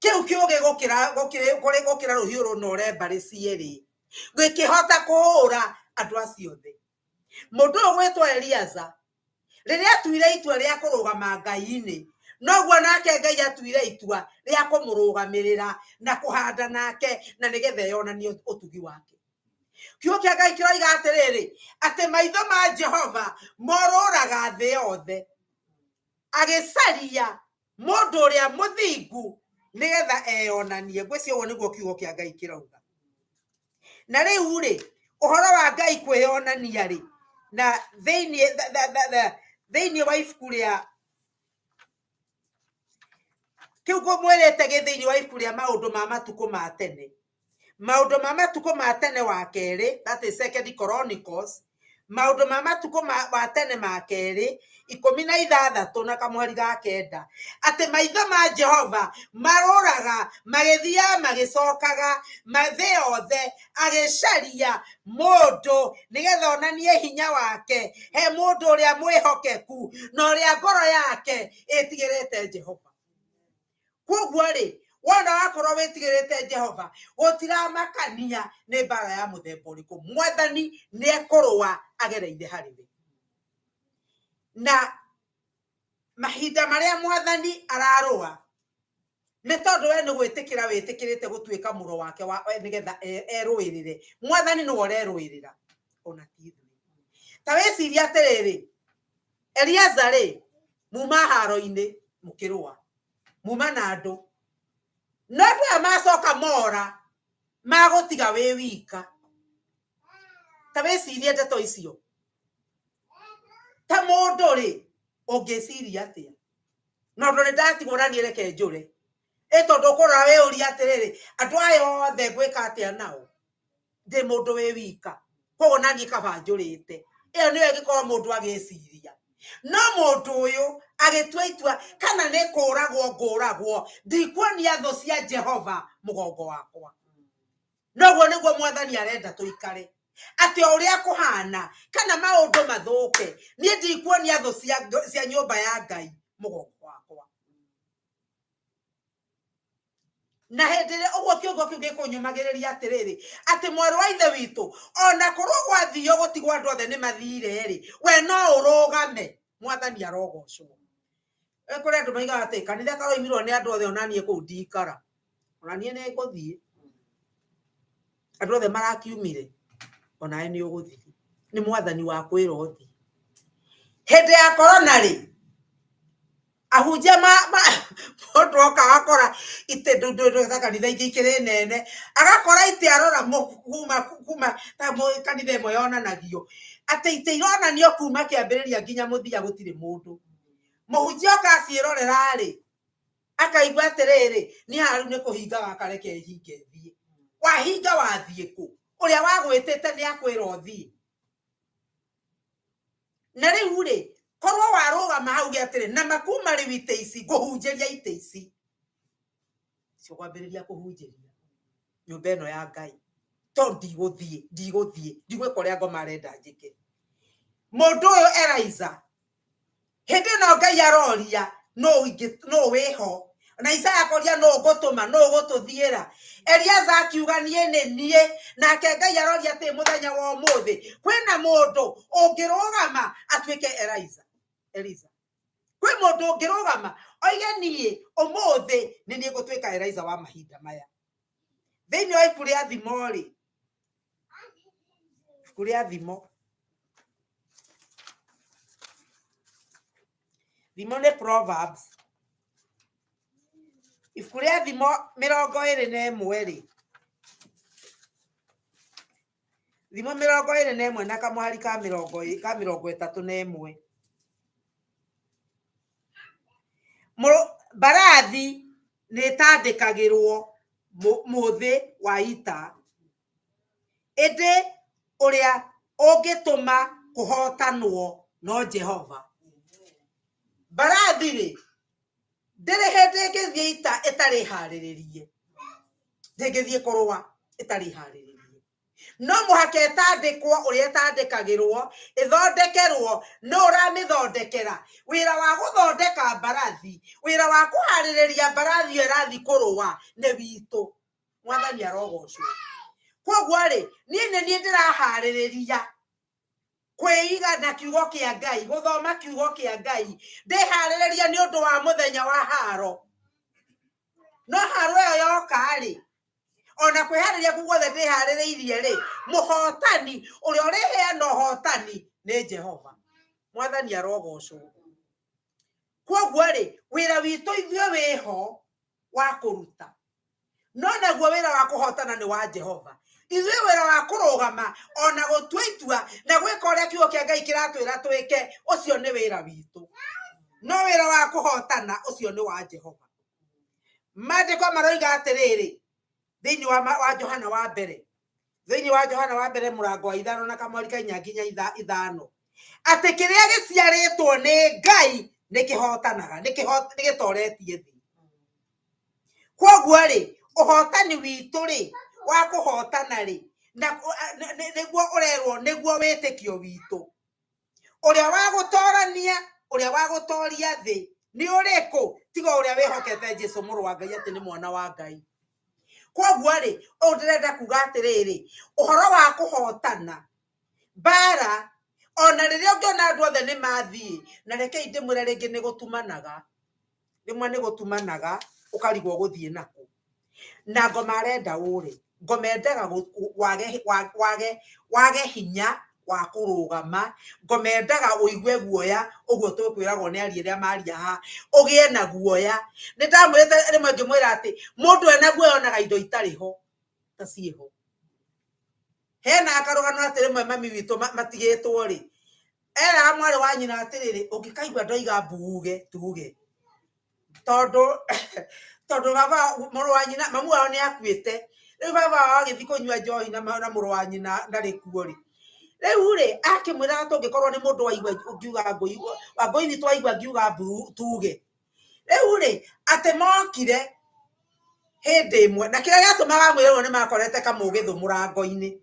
kĩu kĩũgĩ gũkĩra rũhiũ rũnore mbarĩ cierĩ, gĩkĩhota kũhũra andũ acio othe. Mũndũ ũyũ gwĩtwo Eliaza rĩrĩa atuire itua rĩa kũrũgama Ngai-inĩ, noguo nake Ngai atuire itua rĩa kũmũrũgamĩrĩra na kũhanda nake, na nĩgetha eyonanie ũtugi wake. Kiugo kĩa Ngai kĩroiga atĩrĩrĩ, atĩ maitho ma Jehova morũraga thĩ yothe, agĩcaria mũndũ ũrĩa mũthingu nĩgetha eyonanie. Ngwĩciria ũguo nĩguo kiugo kĩa Ngai kĩrauga. Na rĩu rĩ, ũhoro wa Ngai kwĩyonania rĩ, na thĩinĩ thĩinĩ wa ibuku rĩa kĩu ngũmwĩrĩte gĩ thĩinĩ wa ibuku rĩa maũndũ ma matukũ ma tene, maũndũ ma matukũ ma tene wa kerĩ, that is Second Chronicles, maũndũ ma matukũ ma tene ma kerĩ 16 na kamũhari ga 9, atĩ maitho ma Jehova marũraga magĩthiaga magĩcokaga thĩ yothe agĩcaria mũndũ nĩgetha onanie hinya wake he mũndũ ũrĩa mwĩhokeku na ũrĩa ngoro yake ĩtigĩrĩte Jehova. Koguo rĩ, wona wakorwo wĩtigĩrĩte Jehova, gũtiramakania nĩ mbara ya mũthemba ũrĩkũ, mwathani nĩ ekũrũa agereire harĩ we. Na mahinda marĩa mwathani ararũa nĩ tondũ we nĩ gwĩtĩkĩra wĩtĩkĩrĩte gũtuĩka mũro wake wa nĩgetha erũĩrĩre. Mwathani nĩwe ũrerũĩrĩra, ona ti ithuĩ. Ta wĩcirie atĩrĩrĩ, Eliaza rĩ, muma haro-inĩ mũkĩrũa, muma na andũ, no andũ aya macoka mora magũtiga wĩ wika. Ta wĩcirie ndeto icio. Ta mũndũ rĩ, ũngĩciria atĩa? Na ũndũ nĩ ndatigwo na niĩ reke njũre. Ĩ tondũ ũkũrora wĩyũrie atĩrĩrĩ, andũ aya othe ngwĩka atĩa nao? Ndĩ mũndũ wĩ wika, koguo na niĩ kaba njũrĩte. Ĩyo nĩyo ĩngĩkorwo mũndũ agĩciria. No mũndũ ũyũ agĩtua itua, kana nĩ kũragwo ngũragwo, ndikuonia thũ cia Jehova mũgongo wakwa. Noguo nĩguo mwathani arenda tũikare, atĩ o ũrĩa kũhana kana maũndũ mathũke, niĩ ndikuonia thũ cia nyũmba ya Ngai mũgongo wakwa. Na hĩndĩ ĩrĩa ũguo kĩongo kĩu gĩkũnyũmagĩrĩria atĩrĩrĩ, atĩ mwarĩ wa ithe witũ, ona korwo gwathio gũtigwo andũ othe nĩ mathire rĩ, we no ũrũgame, mwathani arogocwo. Kũrĩ andũ maigaga atĩ kanitha karoimirwo nĩ andũ othe, ona niĩ kũu ndikara, ona niĩ nĩ ngũthiĩ. Andũ othe marakiumire, onawe nĩ ũgũthiĩ. Nĩ mwathani wa kwĩra ũthiĩ. Hĩndĩ ya korona rĩ, ahunjia mũndũ oka agakora itĩ ta kanitha ingĩ ikĩrĩ nene, agakora itĩ arora kuma ta kanitha ĩmwe yonanagio atĩ itĩ ironanio kuma kĩambĩrĩria nginya mũthia gũtirĩ mũndũ. Mũhunjia oka aciĩrorera rĩ, akaigua atĩrĩrĩ, niĩ haha rĩu nĩ kũhinga gaka, reke hinge thiĩ. Wahinga wathiĩ kũ? Ũrĩa wagwĩtĩte nĩ akwĩra ũthiĩ. Na rĩu rĩ, korwo warũgama hau uge atĩrĩ, na makuma rĩu itĩ ici, ngũhunjĩria itĩ ici. Cio kwambĩrĩria kũhunjĩria nyũmba ĩno ya Ngai. Tondũ ndigũthiĩ, ndigũthiĩ, ndigwĩka ũrĩa ngoma arenda njĩke. Mũndũ ũyũ Eliza, hĩndĩ ĩno Ngai aroria nũ wĩho, na Isaya akoria nũ ngũtũma, nũ ũgũtũthiĩra. Eliaza akiuga niĩ nĩ niĩ, nake Ngai aroria atĩ mũthenya wa ũmũthĩ kwĩna mũndũ ũngĩrũgama atuĩke Eliza. Eliza. Kwĩ mũndũ ũngĩrũgama oige niĩ ũmũthĩ nĩ niĩ ngũtuĩka Eliza wa mahinda maya. Thĩinĩ wa ibuku rĩa Thimo rĩ, ibuku rĩa Thimo, Thimo nĩ Proverbs, ibuku rĩa Thimo 21 rĩ, Thimo 21 na kamũhari ka 31. Mbarathi nĩ ĩtandĩkagĩrwo mũthĩ wa ita, ĩndĩ ũrĩa ũngĩtũma kũhootanwo no Jehova. Mbarathi rĩ, ndĩrĩ hĩndĩ ĩngĩthiĩ ita ĩtarĩ harĩrĩrie, ndĩngĩthiĩ kũrũa ĩtarĩ harĩrĩrie. No mũhaka ĩtandĩkwo ũrĩa ĩtandĩkagĩrwo, ĩthondekerwo, nũ ũramĩthondekera. Wĩra wa gũthondeka mbarathi, wĩra wa kũharĩrĩria mbarathi ĩyo ĩrathiĩ kũrũa nĩ witũ. Mwathani arogocwo. Koguo rĩ, niĩ nĩ niĩ ndĩraharĩrĩria kwĩiga na kiugo kĩa Ngai, gũthoma kiugo kĩa Ngai, ndĩharĩrĩria nĩ ũndũ wa mũthenya wa haro. No haro ĩyo yoka rĩ, ona kwĩharĩria kũu guothe ndĩharĩrĩirie rĩ, mũhotani ũrĩa ũrĩheana ũhotani nĩ Jehova. Mwathani arogocwo. Koguo rĩ, wĩra witũ ithuĩ wĩho wa kũruta, no naguo wĩra wa kũhotana nĩ wa Jehova. Ithuĩ wĩra wa kũrũgama ona gũtua itua na gwĩka ũrĩa kiugo kĩa Ngai kĩratwĩra twĩke, ũcio nĩ wĩra witũ. No wĩra wa kũhotana ũcio nĩ wa Jehova. Maandĩko maroiga atĩrĩrĩ, thĩinĩ wa Johana wa mbere, thĩinĩ wa Johana wa mbere mũrango wa 5 na kamweri ka 4 nginya 5, atĩ kĩrĩa gĩciarĩtwo nĩ Ngai nĩ kĩhotanaga, nĩ gĩtoretie thĩ. Kwoguo rĩ, ũhotani witũ rĩ, wa kũhotana rĩ, na nĩguo ũrerwo nĩguo wĩtĩkio witũ. Ũrĩa wa gũtorania, ũrĩa wa gũtoria thĩ nĩ ũrĩkũ tiga ũrĩa wĩhokete Jesu mũrũ wa Ngai atĩ nĩ mwana wa Ngai. Kwoguo rĩ, ũũ ndĩrenda kuga atĩrĩrĩ, ũhoro wa kũhotana mbara, ona rĩrĩa ũngĩona andũ othe nĩ mathiĩ, na rekei ndĩmwĩre rĩngĩ nĩ gũtumanaga, rĩmwe nĩ gũtumanaga ũkarigwo gũthiĩ nakũ. Na ngoma arenda ũre, ngoma endaga wage hinya wa kũrũgama, ngoma endaga ũigue guoya, ũguo tũkwĩragwo nĩ aria arĩa maria haha, ũgĩe na guoya. Nĩ ndamwĩrĩte rĩmwe ngĩmwĩra atĩ mũndũ ena guoya onaga indo itarĩ ho ta ciĩho. Hena karũgano atĩ rĩmwe mami witũ matigĩtwo rĩ, eraga mwarĩ wa nyina atĩrĩrĩ, ũngĩkaigua ndoiga mbuge tuge, tondũ baba mũrũ wa nyina mamu wao nĩ akuĩte, rĩu baba wao agĩthiĩ kũnyua njohi na mũrũ wa nyina ndarĩ kuo rĩ. Rĩu rĩ, akĩmwĩraga tũngĩkorwo nĩ mũndũ waigua ngiuga ngũi, Wangũi witũ waigua ngiuga mbu tuge. Rĩu rĩ, atĩ mokire hĩndĩ ĩmwe, na kĩrĩa gĩatũmaga mwĩre ũguo nĩ makorete kamũgĩthũ mũrango-inĩ.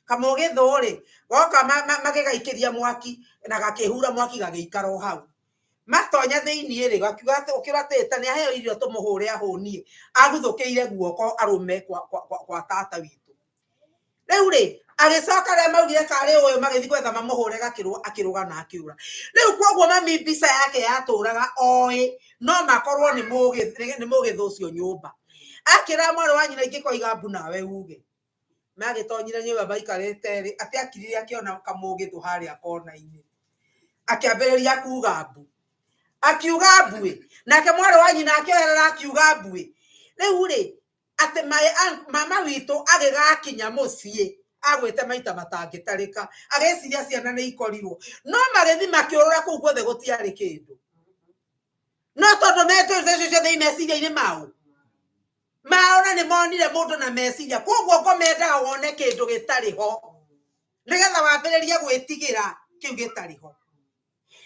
Kamũgĩthũ rĩ, goka magĩgaikĩria mwaki na gakĩhura mwaki gagĩikara o hau. Matonya thĩinĩ rĩ, gakiuga atĩ ũkĩra atĩ ta nĩ aheo irio tũmũhũre ahũnie, aguthũkĩire guoko arũme kwa tata witũ. Rĩu rĩ, agĩcoka rĩrĩa maugire karĩ ũyũ magĩthiĩ gwetha mamũhũre gakĩrũa, akĩrũga na akĩũra. Rĩu kwoguo mami mbica yake yatũraga oĩ no makorwo nĩ mũgĩthũ ũcio nyũmba. Akĩra mwarĩ wa nyina ingĩkoiga mbu nawe uge. Magĩtonyire nyũmba maikarĩte rĩ, atĩ akirire akĩona kamũgĩthũ harĩa kona-inĩ. Akĩambĩrĩria kuga mbu. Akiuga mbuĩ. Nake mwarĩ wa nyina akĩoerera akiuga mbuĩ. Rĩu rĩ, atĩ mama witũ agĩgakinya mũciĩ agwĩte maita matangĩtarĩka, agĩciria ciana nĩ ikorirwo, no magĩthiĩ makĩũrũra kũu guothe gũtiarĩ kĩndũ. No tondũ metũrĩte icio ciothe i meciria-inĩ mao, mao na nĩ monire mũndũ na meciria, kwoguo ngoma endaga wone kĩndũ gĩtarĩ ho nĩgetha wambĩrĩrie gwĩtigĩra kĩu gĩtarĩ ho.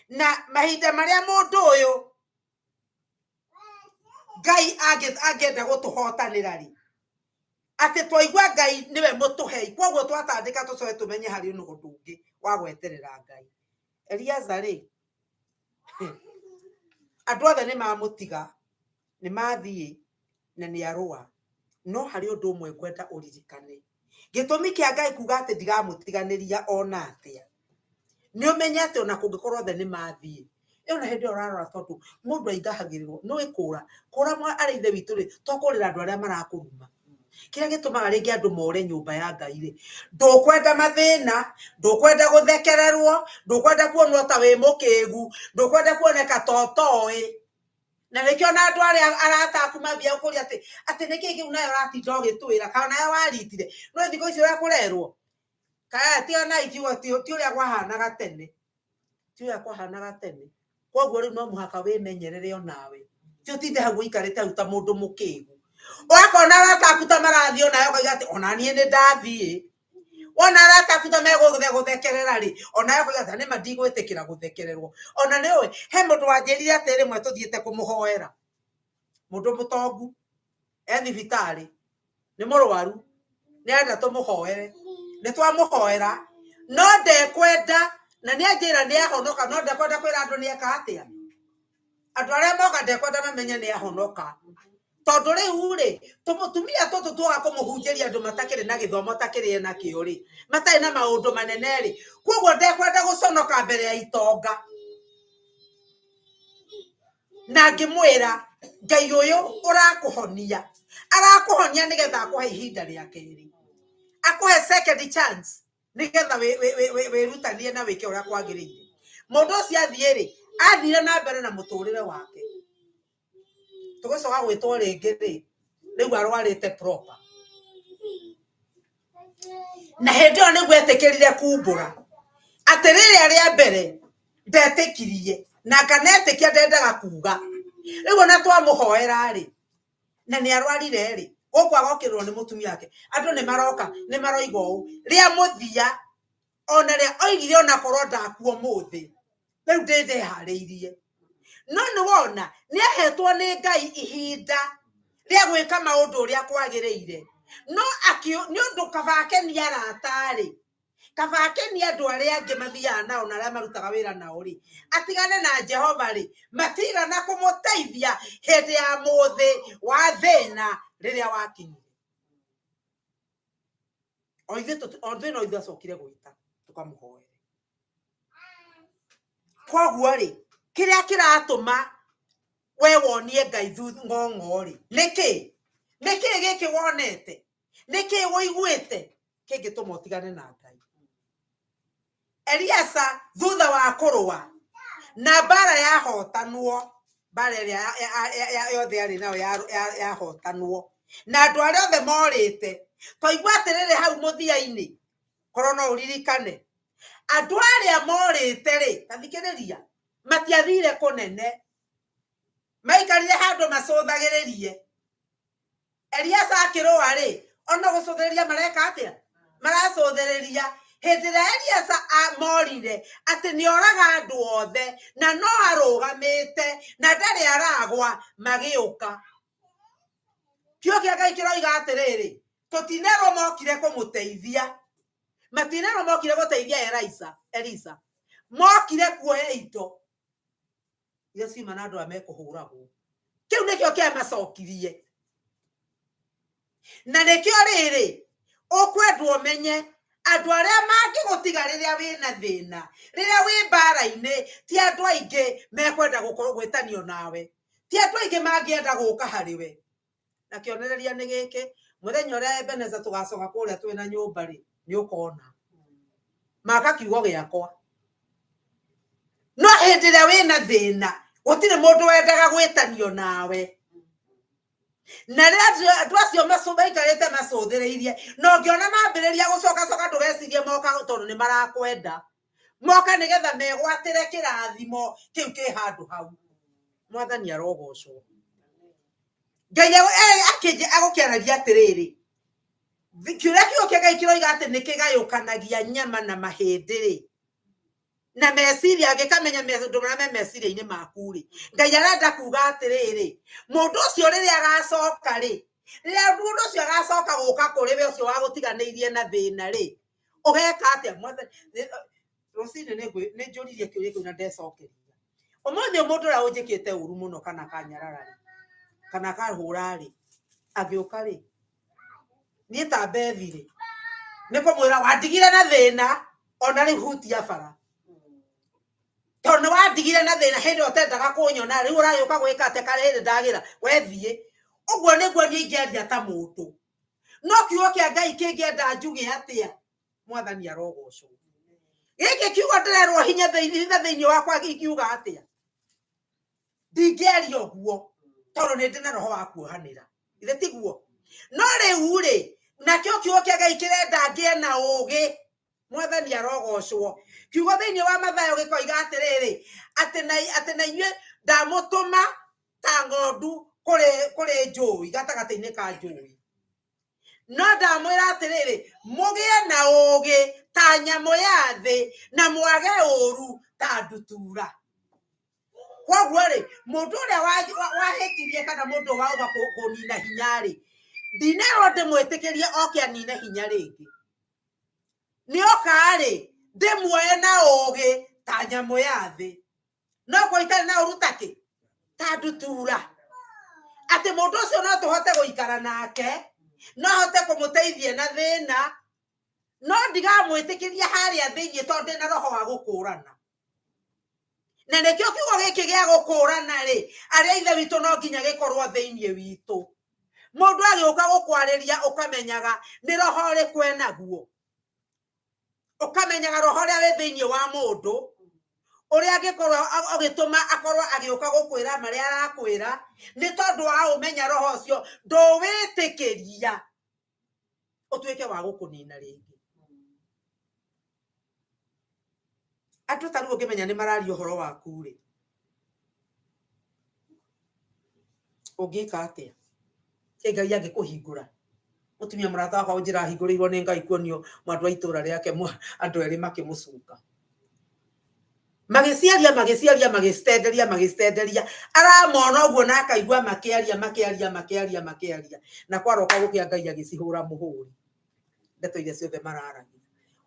Na mahinda marĩa mũndũ ũyũ Ngai angĩenda gũtũhotanĩra rĩ, atĩ twaigua Ngai nĩwe mũtũhei, kwoguo twatandĩka tũcoke tũmenye harĩ na ũndũ ũngĩ wa gweterera Ngai. Eliaza rĩ, andũ othe nĩ mamũtiga, nĩ mathiĩ na nĩ arũa, no harĩ ũndũ ũmwe ngwenda ũririkane. Gĩtũmi kĩa Ngai kuga atĩ ndigamũtiganĩria ona atĩa, nĩ ũmenye atĩ ona kũngĩkorwo othe nĩ mathiĩ, ĩyo na hĩndĩ ĩyo ũrarora tondũ mũndũ aingahagĩrĩrwo, nĩ ũĩ kũra, kũra arĩ ithe witũ rĩ, to kũrĩra andũ arĩa marakũruma. Kĩrĩa gĩtũmaga rĩngĩ andũ more nyũmba ya Ngai rĩ, ndũkwenda mathĩna, ndũkwenda gũthekererwo, ndũkwenda kuonwo ta wĩ mũkĩgu, ndũkwenda kuoneka ta ũtoĩ. Na nĩkĩo na andũ arĩa arata aku mambia gũkũria atĩ, atĩ nĩkĩ kĩu nayo ũratinda ũgĩtwĩra, kana nayo waritire. No thikũ ici ũrĩa kũrerwo, kana tiganai kiugo ti ũrĩa kwahanaga tene. Ti ũrĩa kwahanaga tene. Kwoguo rĩu no mũhaka wĩmenyerere onawe. Ti ũtinde hau ũikarĩte hau ta mũndũ mũkĩgu. Ũgakona arata aku ta marathiĩ onawe ũkauga atĩ ona niĩ nĩ ndathiĩ. Wona arata aku ta megũgũthekerera rĩ, onawe ũkauga atĩ nĩma ndigwĩtĩkĩra gũthekererwo. Ona nĩ ũĩ, he mũndũ wanjĩrire atĩ rĩmwe tũthiĩte kũmũhoera. Mũndũ mũtongu, e thibitarĩ, nĩ mũrwaru, nĩ arenda tũmũhoere. Nĩ twamũhoera, no ndekwenda, na nĩ anjĩra nĩ ahonoka, no ndekwenda kwĩra andũ nĩ eka atĩa. Andũ arĩa moka ndekwenda mamenye nĩ ahonoka. Tondũ rĩu rĩ, tũmũtumia tũtũ tuoka kũmũhunjĩria andũ matakĩrĩ na gĩthomo ta kĩrĩa enakĩo rĩ, matarĩ na maũndũ manene rĩ, kwoguo ndekwenda gũconoka mbere ya itonga. Na ngĩmwĩra, Ngai ũyũ ũrakũhonia, arakũhonia nĩgetha akũhe ihinda rĩa kerĩ, akũhe second chance nĩgetha wĩrutanie na wĩke ũrĩa kwagĩrĩire. Mũndũ ũcio athiĩ rĩ, athire na mbere na mũtũrĩre wake. Tũgĩcoka gwĩtwo rĩngĩ rĩ, rĩu arwarĩte proper. Na hĩndĩ ĩyo nĩguo etĩkĩrire kumbũra atĩ rĩrĩa rĩa mbere ndetĩkirie na nganetĩkia ndendaga kuga. Rĩu ona twamũhoera rĩ, na nĩ arwarire rĩ, gũkũ agokĩrĩrwo nĩ mũtumia wake, andũ nĩ maroka nĩ maroiga ũũ rĩa mũthia, ona rĩa oigire onakorwo ndakua ũmũthĩ rĩu ndĩ ndeharĩirie. No nĩ wona nĩ ahetwo nĩ Ngai ihinda rĩa gwĩka maũndũ ũrĩa kwagĩrĩire, no nĩ ũndũ kaba akenie arata rĩ, kaba akenie andũ arĩa angĩ mathiaga nao na arĩa marutaga wĩra nao rĩ, atigane na Jehova rĩ, matigana kũmũteithia hĩndĩ ya mũthĩ wa thĩna rĩrĩa wakinyire. O ithuĩ no ithuĩ acokire gwĩta tũkamũhoere. Koguo rĩ, kĩrĩa kĩratũma we wonie Ngai ng'ong'o rĩ, nĩkĩ? Nĩkĩ gĩkĩ wonete? Nĩkĩ ũiguĩte kĩngĩtũma ũtigane na Ngai? Eliasa thutha wa kũrũa na mbara yahotanwo, mbara ĩrĩa yothe yarĩ nayo yahotanwo, na andũ arĩa othe morĩte, twaigua atĩrĩrĩ hau mũthia-inĩ, korwo no ũririkane, andũ arĩa morĩte rĩ, ta thikĩrĩria, matiathire kũnene, maikarire handũ macũthagĩrĩrie. Eliasa akĩrũa rĩ, ona gũcũthĩrĩria mareka atĩa? Maracũthĩrĩria. Hĩndĩ ĩrĩa Eliasa morire atĩ nĩ oraga andũ othe na no arũgamĩte na ndarĩ aragwa, magĩũka. Kiugo kĩa Ngai kĩroiga atĩrĩrĩ, tũtinerwo mokire kũmũteithia, matinerwo mokire gũteithia Elisa, mokire kuoya indo iria ciuma na andũ arĩa mekũhũragwo. Kĩu nĩkĩo kĩamacokirie. Na nĩkĩo rĩrĩ, ũkwendwo ũmenye andũ arĩa mangĩgũtiga rĩrĩa wĩna thĩna, rĩrĩa wĩ mbara-inĩ, ti andũ aingĩ mekwenda gũkorwo gwĩtanio nawe, ti andũ aingĩ mangĩenda gũka harĩ we. Na kĩonereria nĩ gĩkĩ, mũthenya ũrĩa Ebeneza tũgacoka kũrĩa twĩna nyũmba rĩ, nĩ ũkona maka kiugo gĩakwa. No hĩndĩ ĩrĩa wĩna thĩna, gũtirĩ mũndũ wendaga gwĩtanio nawe. Na rĩrĩa andũ acio maikarĩte macũthĩrĩirie, na ũngĩona mambĩrĩria gũcokacoka ndũgecirie moka tondũ nĩ marakwenda, moka nĩgetha megwatĩre kĩrathimo kĩu kĩ handũ hau. Mwathani arogocwo. Ngai agũkĩaragia atĩrĩrĩ, kĩũria kiugo kĩa Ngai kĩroiga atĩ nĩ kĩgayũkanagia nyama na mahĩndĩ rĩ, na meciria, angĩkamenya maũndũ marĩa me meciria-inĩ maku rĩ, Ngai arenda kuga atĩrĩrĩ, mũndũ ũcio rĩrĩa agacoka rĩ, rĩrĩa mũndũ ũcio agacoka gũka kũrĩ we ũcio wagũtiganĩirie na thĩna rĩ, ũgeka atĩa? Mwathani, rũcinĩ nĩ njũririe kĩũria kĩu na ndecokeria. Ũmũthĩ mũndũ ũrĩa ũnjĩkĩte ũru mũno kana akanyarara rĩ, kana akahũra rĩ, angĩũka rĩ, niĩ ta Bethi rĩ, nĩ kũmwĩra wandigire na thĩna, ona rĩu hutia bara. Tondũ nĩ wandigire na thĩna hĩndĩ ĩyo ũtendaga kũnyona, rĩu ũragĩũka gwĩka atĩa karĩ hĩndĩ ndagĩra, we thiĩ. Ũguo nĩguo niĩ ingĩaria ta mũndũ. No kiugo kĩa Ngai kĩngĩenda njuge atĩa? Mwathani arogocwo. Gĩkĩ kiugo ndĩrerwo hinya thĩinĩ wakwa ingiuga atĩa? Ndingĩaria ũguo tondũ nĩ ndĩ na roho wa kuohanĩra. Ithe tiguo? No rĩu rĩ, nakĩo kiugo kĩa Ngai kĩrenda ngĩe na ũũgĩ. Mwathani arogocwo. Kiugo thĩinĩ wa Mathayo gĩkoiga atĩrĩrĩ, atĩ na inyuĩ ndamũtũma ta ng'ondu kũrĩ njũi, gatagatĩ-inĩ ka njũi. No ndamwĩra atĩrĩrĩ, mũgĩe na ũũgĩ ta nyamũ ya thĩ na mwage ũũru ta ndutura. Koguo rĩ, mũndũ ũrĩa wahĩtirie kana mũndũ wauga kũnina hinya rĩ, ndinerwo ndĩmwĩtĩkĩrie oke anine hinya rĩngĩ. Nĩ oka rĩ, ndĩmuoye na ũũgĩ ta nyamũ ya thĩ. No kwa itarĩ na ũru ta kĩ? Ta ndutura. Atĩ mũndũ ũcio no tũhote gũikara nake, no hote kũmũteithia na thĩna, no ndigamwĩtĩkĩria harĩa thĩinĩ tondũ ndĩna roho wa gũkũrana. Na nĩkĩo kiugo gĩkĩ gĩa gũkũrana rĩ, arĩa ithe witũ no nginya gĩkorwo thĩinĩ witũ. Mũndũ agĩũka gũkwarĩria ũkamenyaga nĩ roho ũrĩkũ enaguo. Ũkamenyaga roho ũrĩa wĩ thĩinĩ wa mũndũ, ũrĩa angĩkorwo ũgĩtũma akorwo agĩũka gũkwĩra marĩa arakwĩra, nĩ tondũ wa ũmenya roho ũcio ndũwĩtĩkĩria Ũtuĩke wa gũkũnina rĩngĩ. Andũ ta rĩu ũngĩmenya nĩ mararia ũhoro waku rĩ, ũngĩka atĩa? Ĩ Ngai angĩkũhingũra. Mũtumia mũrata wakwa ũnjĩra ahingũrĩirwo nĩ Ngai kuonio andũ a itũra rĩake andũ erĩ makĩmũcuka. Magĩciaria magĩciaria magĩcitenderia magĩcitenderia aramona ũguo na akaigua makĩaria makĩaria makĩaria makĩaria na kwaroka gũkĩa Ngai agĩcihũra mũhũri ndeto iria ciothe mararagia.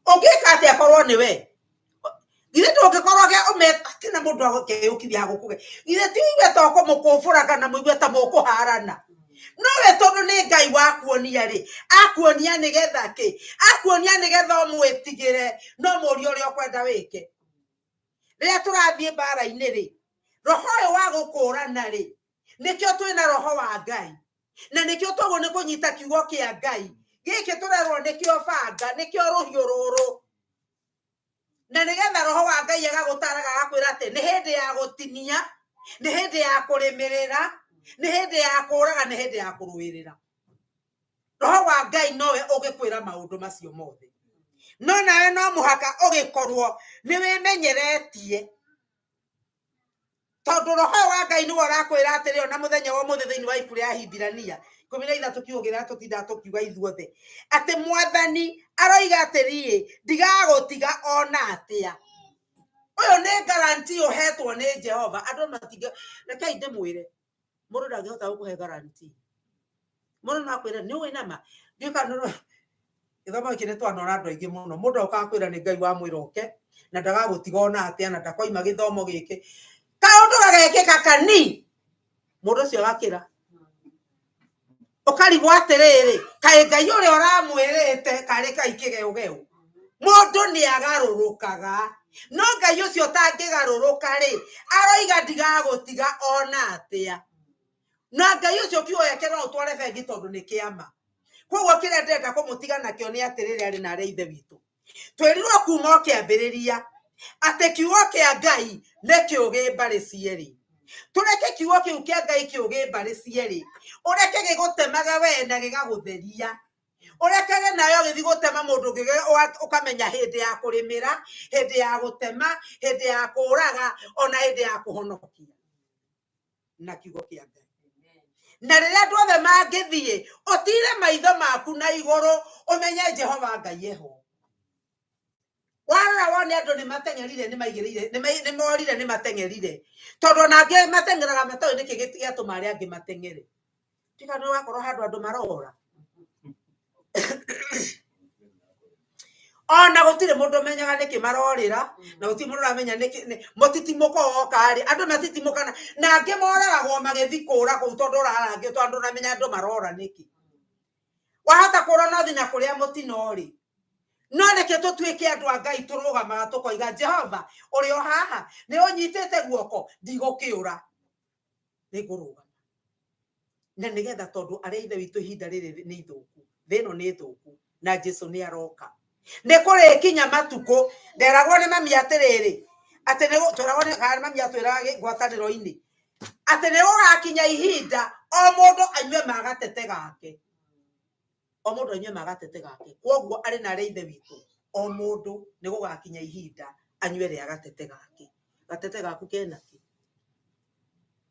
Ũngĩka atĩa korwo nĩ we? Githĩ ndũngĩkorwo atina mũndũ akeyũkiria gũkũge githĩ ti ũigue ta ũkũmũkũbũra kana mũigue ta mũkũharana? No we tondũ nĩ Ngai wakuonia rĩ, akuonia nĩgetha kĩ? Akuonia nĩgetha ũmwĩtigĩre no mũrie ũrĩa ũkwenda wĩke. Rĩrĩa tũrathiĩ mbara-inĩ rĩ, roho ũyũ wa gũkũrana rĩ, nĩkĩo twĩna roho wa Ngai na nĩkĩo twagwo nĩ kũnyita kiugo kĩa Ngai gĩkĩ tũrerwo nĩkĩo banga, nĩkĩo rũhiũ rũrũ, na nĩgetha roho wa Ngai agagũtaraga agakwĩra atĩ nĩ hĩndĩ ya gũtinia, nĩ hĩndĩ ya kũrĩmĩrĩra, nĩ hĩndĩ ya kũraga, nĩ hĩndĩ ya kũrũĩrĩra. Roho wa Ngai nowe ũngĩkwĩra maũndũ macio mothe, no nawe no mũhaka ũgĩkorwo nĩ wĩmenyeretie, tondũ roho wa Ngai nĩwe ũrakwĩra atĩrĩ ona mũthenya wa ũmũthĩ thĩinĩ wa ibuku rĩa Ahibirania 13 kiugo kĩrĩa tũtindaga tũkiuga ithuothe atĩ mwathani aroiga atĩrĩĩ ndigagũtiga ona atĩa. Ũyũ nĩ guarantee ũhetwo nĩ Jehova. Andũ matingĩ, rekei ndĩmwĩre, mũndũ ndangĩhota gũkũhe guarantee. Mũndũ no akwĩre nĩ ũĩ nama ndiũĩ kana nĩ gĩthomo gĩkĩ nĩ twanora andũ aingĩ mũno. Mũndũ okaga kwĩra nĩ Ngai wamwĩra oke na ndagagũtiga ona atĩa na ndakoima gĩthomo gĩkĩ, kaũndũ gagekĩka kani mũndũ ũcio agakĩra ũkarigwo atĩrĩrĩ, kaĩ Ngai ũrĩa ũramwĩrĩte karĩ kai kĩgeũgeũ. Mũndũ nĩ agarũrũkaga, no Ngai ũcio ũtangĩgarũrũka rĩ, aroiga ndigagũtiga ona atĩa. Na Ngai ũcio kiugo gĩake no ũtware bengi tondũ nĩ kĩama. Koguo kĩrĩa ndĩrenda kũmũtiga nakĩo nĩ atĩrĩrĩ, arĩ na arĩa ithe witũ, twĩrirwo kuma o kĩambĩrĩria atĩ kiugo kĩa Ngai nĩ kĩũgĩ mbarĩ cierĩ. Tũreke kiugo kĩu kĩa Ngai kĩũgĩ mbarĩ cierĩ, ũreke gĩgũtemaga we na gĩgagũtheria, ũrekage nawe ũgĩthiĩ gũtema mũndũ ũngĩ ũkamenya hĩndĩ ya kũrĩmĩra, hĩndĩ ya gũtema, hĩndĩ ya kũraga, ona hĩndĩ ya kũhonokia na kiugo kĩa Ngai. Na rĩrĩa andũ othe mangĩthiĩ, ũtire maitho maku na igũrũ ũmenye Jehova Ngai eho. Warora wone andũ nĩ mateng'erire, nĩ maigĩrĩire, nĩ morire, nĩ mateng'erire, tondũ ona angĩ mateng'eraga matoĩ nĩkĩ gĩatũma arĩa angĩ mateng'ere. Tiga nĩ wakorwo handũ andũ marora, ona gũtirĩ mũndũ ũmenyaga nĩkĩ marorĩra, na gũtirĩ mũndũ ũramenya nĩkĩ mũtitimũko woka rĩ, andũ matitimũkana, na angĩ moragagwo magĩthiĩ kũra kũu tondũ ũrarangĩ, tondũ ndũramenya andũ marora nĩkĩ. Wahota kũra no thiĩ na kũrĩa mũtino rĩ, no reke tũtuĩke andũ a Ngai tũrũgamaga tũkoiga Jehova ũrĩ o haha, nĩ ũnyitĩte guoko, ndigũkĩũra, nĩngũrũgama. Na nĩgetha tondũ arĩa ithe witũ ihinda rĩrĩ nĩ ithũku, thĩ ĩno nĩ thũku, na Jesu nĩ aroka. Nĩ kũrĩkinya matukũ, nderagwo nĩ mami atĩrĩrĩ, atĩ nĩ tweragwo nĩ kana mami atwĩraga ngwatanĩro-inĩ, atĩ nĩ gũgakinya ihinda o mũndũ anyue ma gatete gake. O mũndũ anyue ma gatete gake. Kwoguo arĩ na arĩa ithe witũ, o mũndũ nĩ gũgakinya ihinda anyue rĩa gatete gake. Gatete gaku kena kĩ?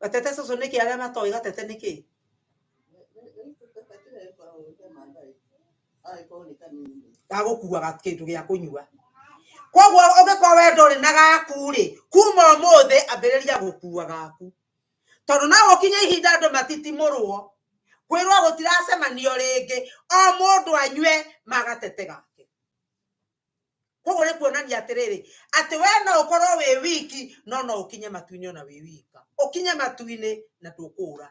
Gatete cũcũ nĩkĩ arĩa matoĩ gatete nĩkĩ? Gagũkua kĩndũ gĩa kũnyua. Kwoguo ũngĩkorwo we ndũrĩ na gaku rĩ, kuma ũmũthĩ ambĩrĩria gũkua gaku. Tondũ no gũkinye ihinda andũ matitimũrwo, kwĩrwo gũtiracemanio rĩngĩ, o mũndũ anyue ma gatete gake. Koguo nĩ kuonania atĩrĩrĩ, atĩ we no ũkorwo wĩ wiki, no no ũkinye matu-inĩ ona wĩ wika. Ũkinye matu-inĩ na ndũkũra.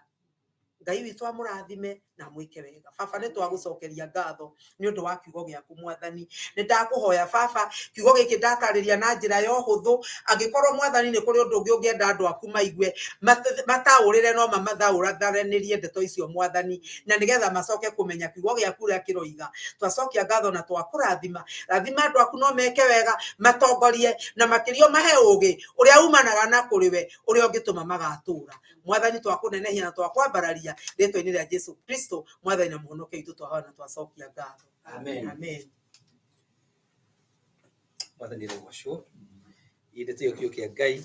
Ngai witũ amũrathime na amwĩke wega. Baba, nĩ twagũcokeria ngatho nĩ ũndũ wa kiugo gĩaku mwathani. Nĩ ndakũhoya baba, kiugo gĩkĩ ndatarĩria na njĩra ya ũhũthũ. Angĩkorwo mwathani nĩ kũrĩ ũndũ ũngĩ ũngĩenda andũ aku maigue, mataũrĩre no mamathaũratharanĩrie ndeto icio mwathani, na nĩgetha macoke kũmenya kiugo gĩaku ũrĩa kĩroiga. Twacokia ngatho na twakũrathima. Rathima andũ aku no meke wega, matongorie na makĩria ũmahe ũgĩ ũrĩa umanaga na kũrĩ we, ũrĩa ũngĩtũma magatũra. Mwathani twakũnenehia na twakwambararia rĩtwa-inĩ rĩa Jesu Kristo, mwathani na mũhonokia witũ, twahoya na twacokia ngatho. Amen. Amen. Mwathani rogocwo. Yendete yo kĩo kĩa Ngai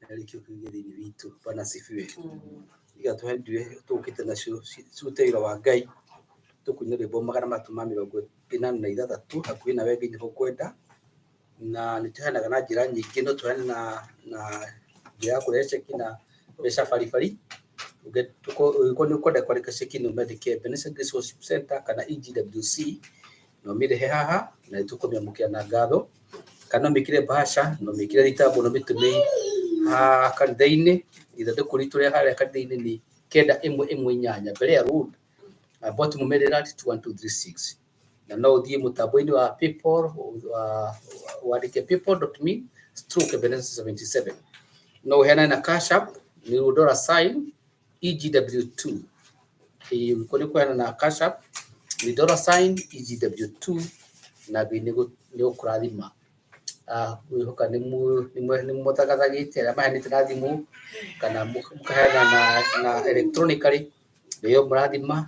na nĩkĩo kĩu gĩ thĩinĩ witũ. Bwana asifiwe. Iga tũhendire tũkĩte nacio cirute wĩra wa Ngai. Tũkũina rwĩmbo 386 hakuhĩ nawe Ngai nĩho ngwenda. Na nĩ tũheanaga na njĩra nyingĩ, no tũheane na njĩra ya kũrehe ceki na mbeca baribari. Ũngĩkorwo nĩ ũkwenda kwandĩka ceki no ũmĩandĩke Ebenezer Grace Worship Center kana EGWC na ũmĩrehe haha na nĩ tũkũmĩamũkĩra na ngatho. Kana ũmĩkĩre bahasha na ũmĩkĩre thitambo na ũmĩtũme haha kanitha-inĩ. Ithandũkũ ritũ rĩa harĩa kanitha-inĩ nĩ 9118 Berea Road, Baltimore, Maryland 21236. Na no ũthiĩ mũtambo-inĩ wa PayPal wandĩke paypal.me/Ebenezer77. No ũheane na Cash App nĩ dollar sign EGW2. Ũngĩkorwo nĩ ũkũheana na Cash App nĩ dollar sign EGW2 na Ngai nĩ gũkũrathima. Ngwĩhoka nĩ mũthagathagĩte arĩa maheanĩte na thimũ kana mũkaheana na electronically nĩyo mũrathima.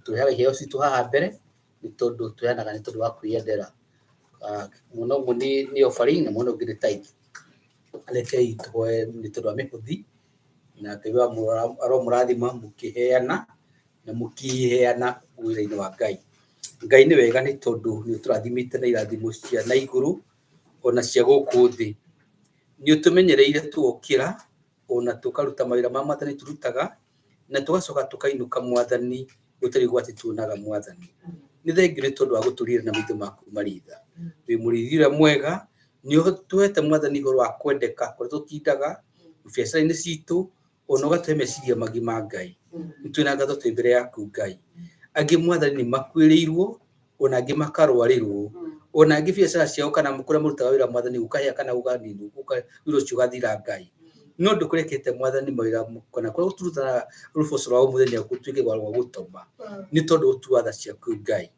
Tũheaga iheo citũ haha mbere nĩ tondũ tũheanaga nĩ tondũ wa kwĩyendera. Mwena ũmwe nĩ offering na mwena ũngĩ nĩ tithe. Rekei tũhoe nĩ tondũ wa mĩhothi na Ngai aromũrathima mũkĩheana na mũkĩheana wĩra-inĩ wa Ngai. Ngai nĩ wega nĩ tondũ nĩ ũtũrathimĩte na irathimo cia na igũrũ ona cia gũkũ thĩ. Nĩ ũtũmenyereire tũgokĩra ona tũkaruta mawĩra ma Mwathani tũrutaga na tũgacoka tũkainũka Mwathani gũtarĩ ũgwati tuonaga Mwathani. Nĩ thengiũ nĩ tondũ wa gũtũrira na maitho maku maritha. Wĩ mũrĩithi ũrĩa mwega, nĩ ũtũhete Mwathani ũhoro wa kwendeka kũrĩa tũtindaga biacara-inĩ citũ ona ũgatũhe meciria magima Ngai. Nĩ twĩna ngatho twĩ mbere yaku Ngai. Angĩ Mwathani nĩ makuĩrĩirwo ona angĩ makarwarĩrwo ona angĩ biacara ciao kana kũrĩa marutaga wĩra Mwathani gũkahĩa kana gũkaninwo wĩra ũcio ũgathira Ngai. No ndũkũrekete Mwathani mawĩra kana kũrĩa tũrutaga rũboco rwa o mũthenya gũtuĩke gwa gũtoma nĩ tondũ ũtua tha ciaku Ngai.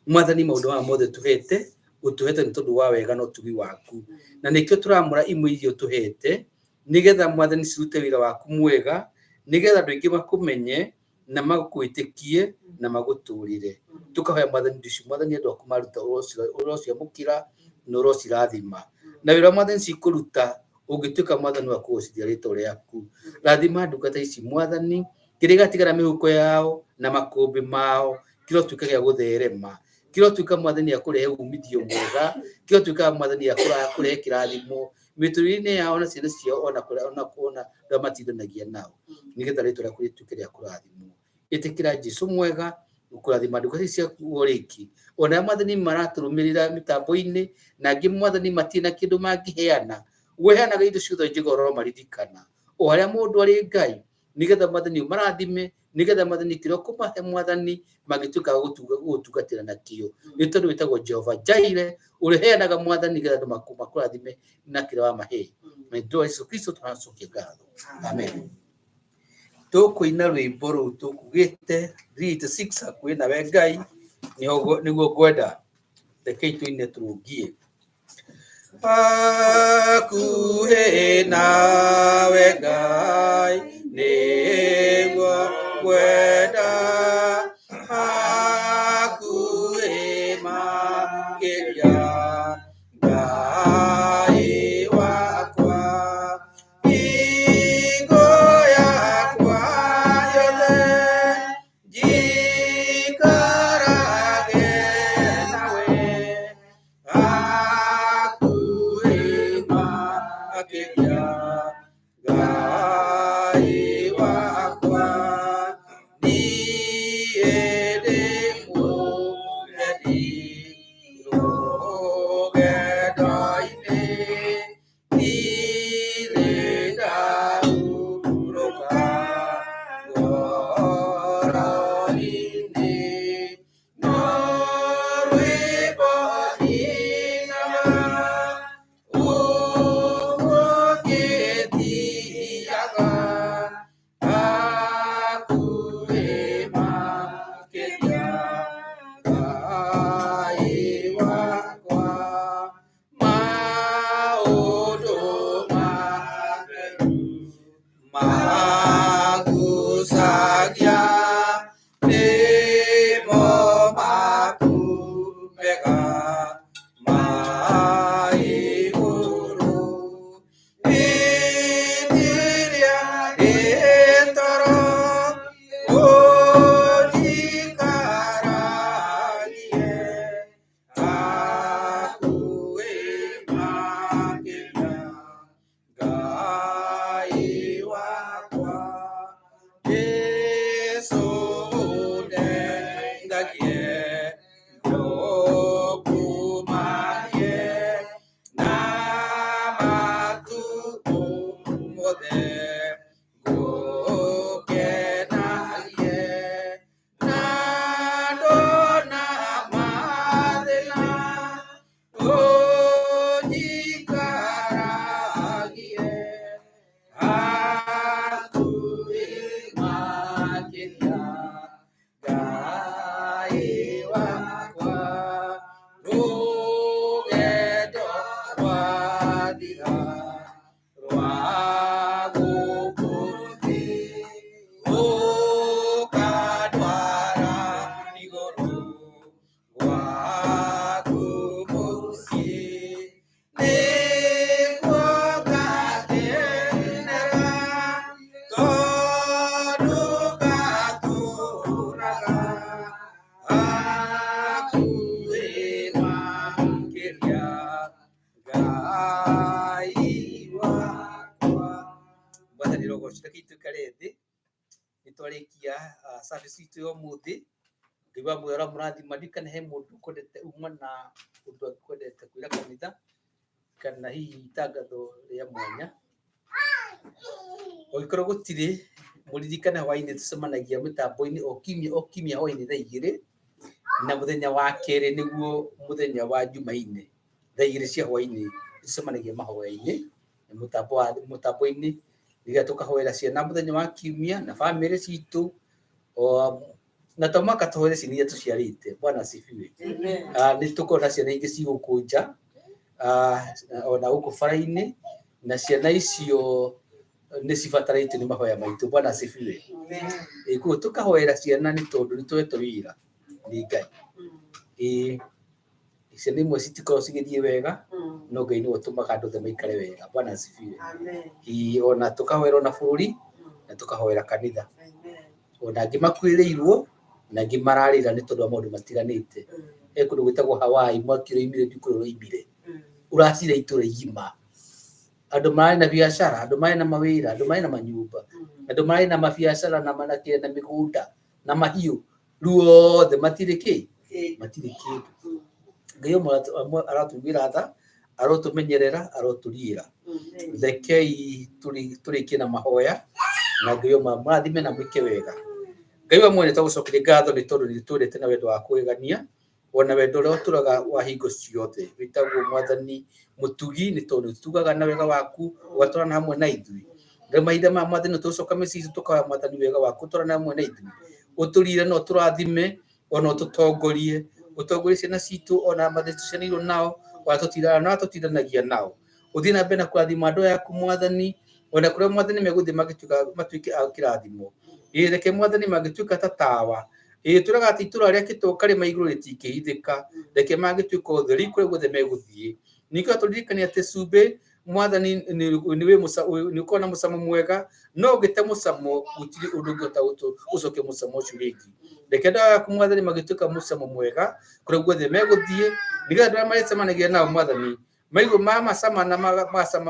Mwathani maũndũ maya mothe tũhete ũtũhete nĩ tondũ wa wega na ũtugi waku. Na nĩkĩo tũramũra imwe iria ũtũhete nĩgetha Mwathani cirute wĩra waku mwega nĩgetha andũ aingĩ makũmenye na magwĩtĩkie na magũtũrĩre. Tũkahoya Mwathani indo ici Mwathani andũ aku maruta ũrociamũkĩra na ũrocirathima. Na wĩra Mwathani cikũruta ũngĩtuĩka Mwathani wa kũgocithia rĩtwa rĩaku. Rathima ndungata ici Mwathani kĩrĩa gĩgatigara mĩhuko yao na makũmbĩ mao kĩrotuĩka gĩa gũtherema. Kĩrotuĩka Mwathani gĩa kũrehe umithio mwega, kĩrotuĩka Mwathani gĩa kũrehe kĩrathimo mĩtũrĩre-inĩ yao na ciana ciao ona kũrĩa ona ona arĩa matindanagia nao nĩgetha rĩtwa rĩaku rĩtuĩke rĩa kũrathimwo. Ĩtĩkĩra Jesũ mwega kũrathima ndungata ici ciaku o rĩngĩ. Ona arĩa Mwathani maratũrũmĩrĩra mĩtambo-inĩ na angĩ Mwathani matirĩ na kĩndũ mangĩheana, weheanaga indo ciothe njega ũromaririkana. O harĩa mũndũ arĩ Ngai nĩgetha Mwathani ũmarathime nĩgetha Mwathani kĩrĩa ũkũmahe Mwathani mangĩtuĩka a gũgũtungatĩra nakĩo. Nĩ tondũ wĩtagwo Jehova Jireh ũrĩa ũheanaga Mwathani nĩgetha andũ makũrathime na kĩrĩa wamahe. Na nĩ Jesu Kristo tũracokia ngatho. Amen. Tũkũina rwĩmbo rũu tũkugĩte 386 hakuhĩ nawe Ngai nĩguo ngwenda. Rekei tũine tũrũngie. Hakuhĩ nawe Ngai nĩguo ngwenda, hakuhĩ makĩria Ngai wakwa, hingo yakwa yothe njikarage nawe, hakuhĩ makĩria Ngai wakwa, niĩ ndĩ mũgeni rũgendo-inĩ, ndirĩ ndahurũka ngoro-inĩ, no rwĩmbo nyinaga ũguo ngĩthiaga, hakuhĩ makĩria Ngai. Twarikia service itũ ya ũmũthĩ. Ngai wa muoyo aramũrathima. Ndirikane he mũndũ ũkwendete uma na ũndũ angĩkwendete kwĩra kanitha kana hihi itangatho rĩa mwanya. Ũngĩkorwo gũtirĩ, mũririkane hwainĩ tũcemanagia mĩtambo-inĩ o kiumia hwainĩ thaa 2, na mũthenya wa kerĩ nĩguo mũthenya wa Jumaine thaa 2 cia hwainĩ tũcemanagia mahoya-inĩ mũtambo-inĩ nĩgetha tũkahoera ciana mũthenya wa kiumia na bamĩrĩ citũ, na to mũhaka tũhoere ciana iria tũciarĩte. Bwana asifiwe. Nĩ tũkoragwo na ciana ingĩ ci gũkũ nja, ona gũkũ bara-inĩ, na ciana icio nĩ cibatarĩtio nĩ mahoya maitũ. Bwana asifiwe. Koguo tũkahoera ciana nĩ tondũ nĩ tũhetwo wĩra nĩ Ngai. Ciana imwe citikoragwo cigĩthiĩ wega, no Ngai nĩwe ũtũmaga andũ othe maikare wega. Bwana asifiwe. Ona tũkahoera ona bũrũri na tũkahoera kanitha. Ona angĩ makuĩrĩirwo na angĩ mararĩra nĩ tondũ wa maũndũ matiganĩte. He kũndũ gwĩtagwo Hawaii, mwaki ũroimire ndiũĩ kũrĩa ũroimire, ũracira itũra igima. Andũ mararĩ na biacara, andũ mararĩ na mawĩra, andũ mararĩ na manyũmba, andũ mararĩ na mabiacara na manakĩrĩa na mĩgũnda na mahiũ, rĩu othe matirĩ kĩ, matirĩ kĩndũ. Ngai ũmwe aratũiguĩra tha, arotũmenyerera, arotũriĩra. Rekei tũrĩkie na mahoya, na Ngai ũmwe amũrathime na mwĩke wega. Ngai wa muoyo, nĩtwagũcokeria ngatho nĩ tondũ nĩtwendete na wendo wa kũgegania, ona wendo ũrĩa ũtũraga wa hingo ciothe. Wĩtagwo Mwathani mũtugi nĩ tondũ nĩũtugaga na wega waku, ũgatũrana hamwe na ithuĩ. Rĩu mahinda maya Mwathani nĩtũgũcoka mĩciĩ itũ tũkahoya Mwathani wega waku ũtũrane hamwe na ithuĩ. Ũtũrire na ũtũrathime, ona ũtũtongorie, ũtongorie ciana citũ ona mathĩ tũciaranĩirwo nao, ona tũtindanagia nao. Ũthiĩ na mbere na kũrathima andũ aya aku Mwathani, ona kũrĩa Mwathani megũthiĩ magĩtuĩka matuĩke a kĩrathimo. Ĩĩ reke Mwathani mangĩtuĩka ta tawa. Ĩĩ tũraga atĩ itũra rĩa kĩtoka rĩma igũrũ rĩtingĩhithĩka. Reke mangĩtuĩka ũtheri kũrĩa guothe megũthiĩ. Ningĩ tũririkane atĩ cumbĩ Mwathani nĩ ũkoragwo na mũcamo mwega, no ũngĩte mũcamo gũtirĩ ũndũ ũngĩhota gũcokia mũcamo ũcio rĩngĩ. Reke andũ aya aku Mwathani magĩtuĩka mũcamo mwega kũrĩa guothe megũthiĩ, nĩgetha andũ arĩa marĩcemanagia nao Mwathani maigua mamacama na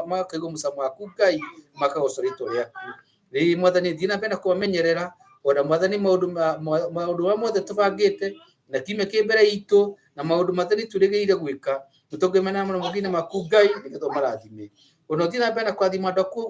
makaigua mũcamo waku Ngai, makagoca rĩtwa rĩaku. Rĩu Mwathani thiĩ na mbere na kũmamenyerera, ona Mwathani maũndũ marĩa mothe tũbangĩte na kiumia kĩ mbere itũ na maũndũ matheri twĩrĩgĩrĩire gwĩka, tũtongorie mũno moko-inĩ maku Ngai, nĩgetha ũmarathime. Ona ũthiĩ na mbere na kũrathima andũ aku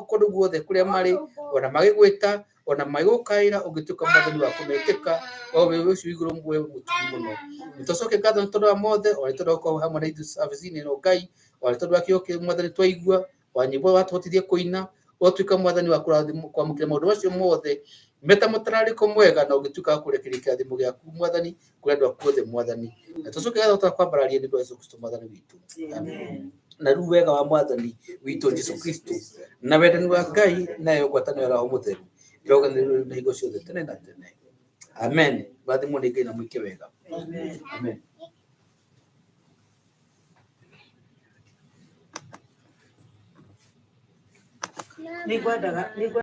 kũndũ guothe kũrĩa marĩ, ona magĩgwĩta, ona magĩgũkaĩra, ũngĩtuĩka Mwathani wa kũmetĩka, o we ũcio igũrũ we mũtugi mũno. Nĩtũcoke ngatho nĩ tondũ wa mothe, ona nĩ tondũ wa gũkorwo hamwe na ithuĩ service-inĩ ĩno Ngai, ona nĩ tondũ wa kĩo kĩu Mwathani twaigua, wa nyĩmbo watũhotithia kũina, ũgatuĩka Mwathani wa kwamũkĩra maũndũ macio mothe meta mũtararĩko mwega, na ũngĩtuĩka wa kũrekereria kĩrathimo gĩaku Mwathani kũrĩ andũ aku othe Mwathani. Na tũcoke ngatho twakwambararia nĩ ũndũ wa Jesũ Kristo Mwathani witũ. Amen. Na rĩu wega wa Mwathani witũ Jesũ Kristo na wendani wa Ngai nayo ngwatanĩro ya Roho Mũtheru ĩroganĩrĩrio na hingo ciothe tene na tene. Amen. Rathimwo nĩ Ngai na mwĩke wega. Amen. Nĩ ngwendaga.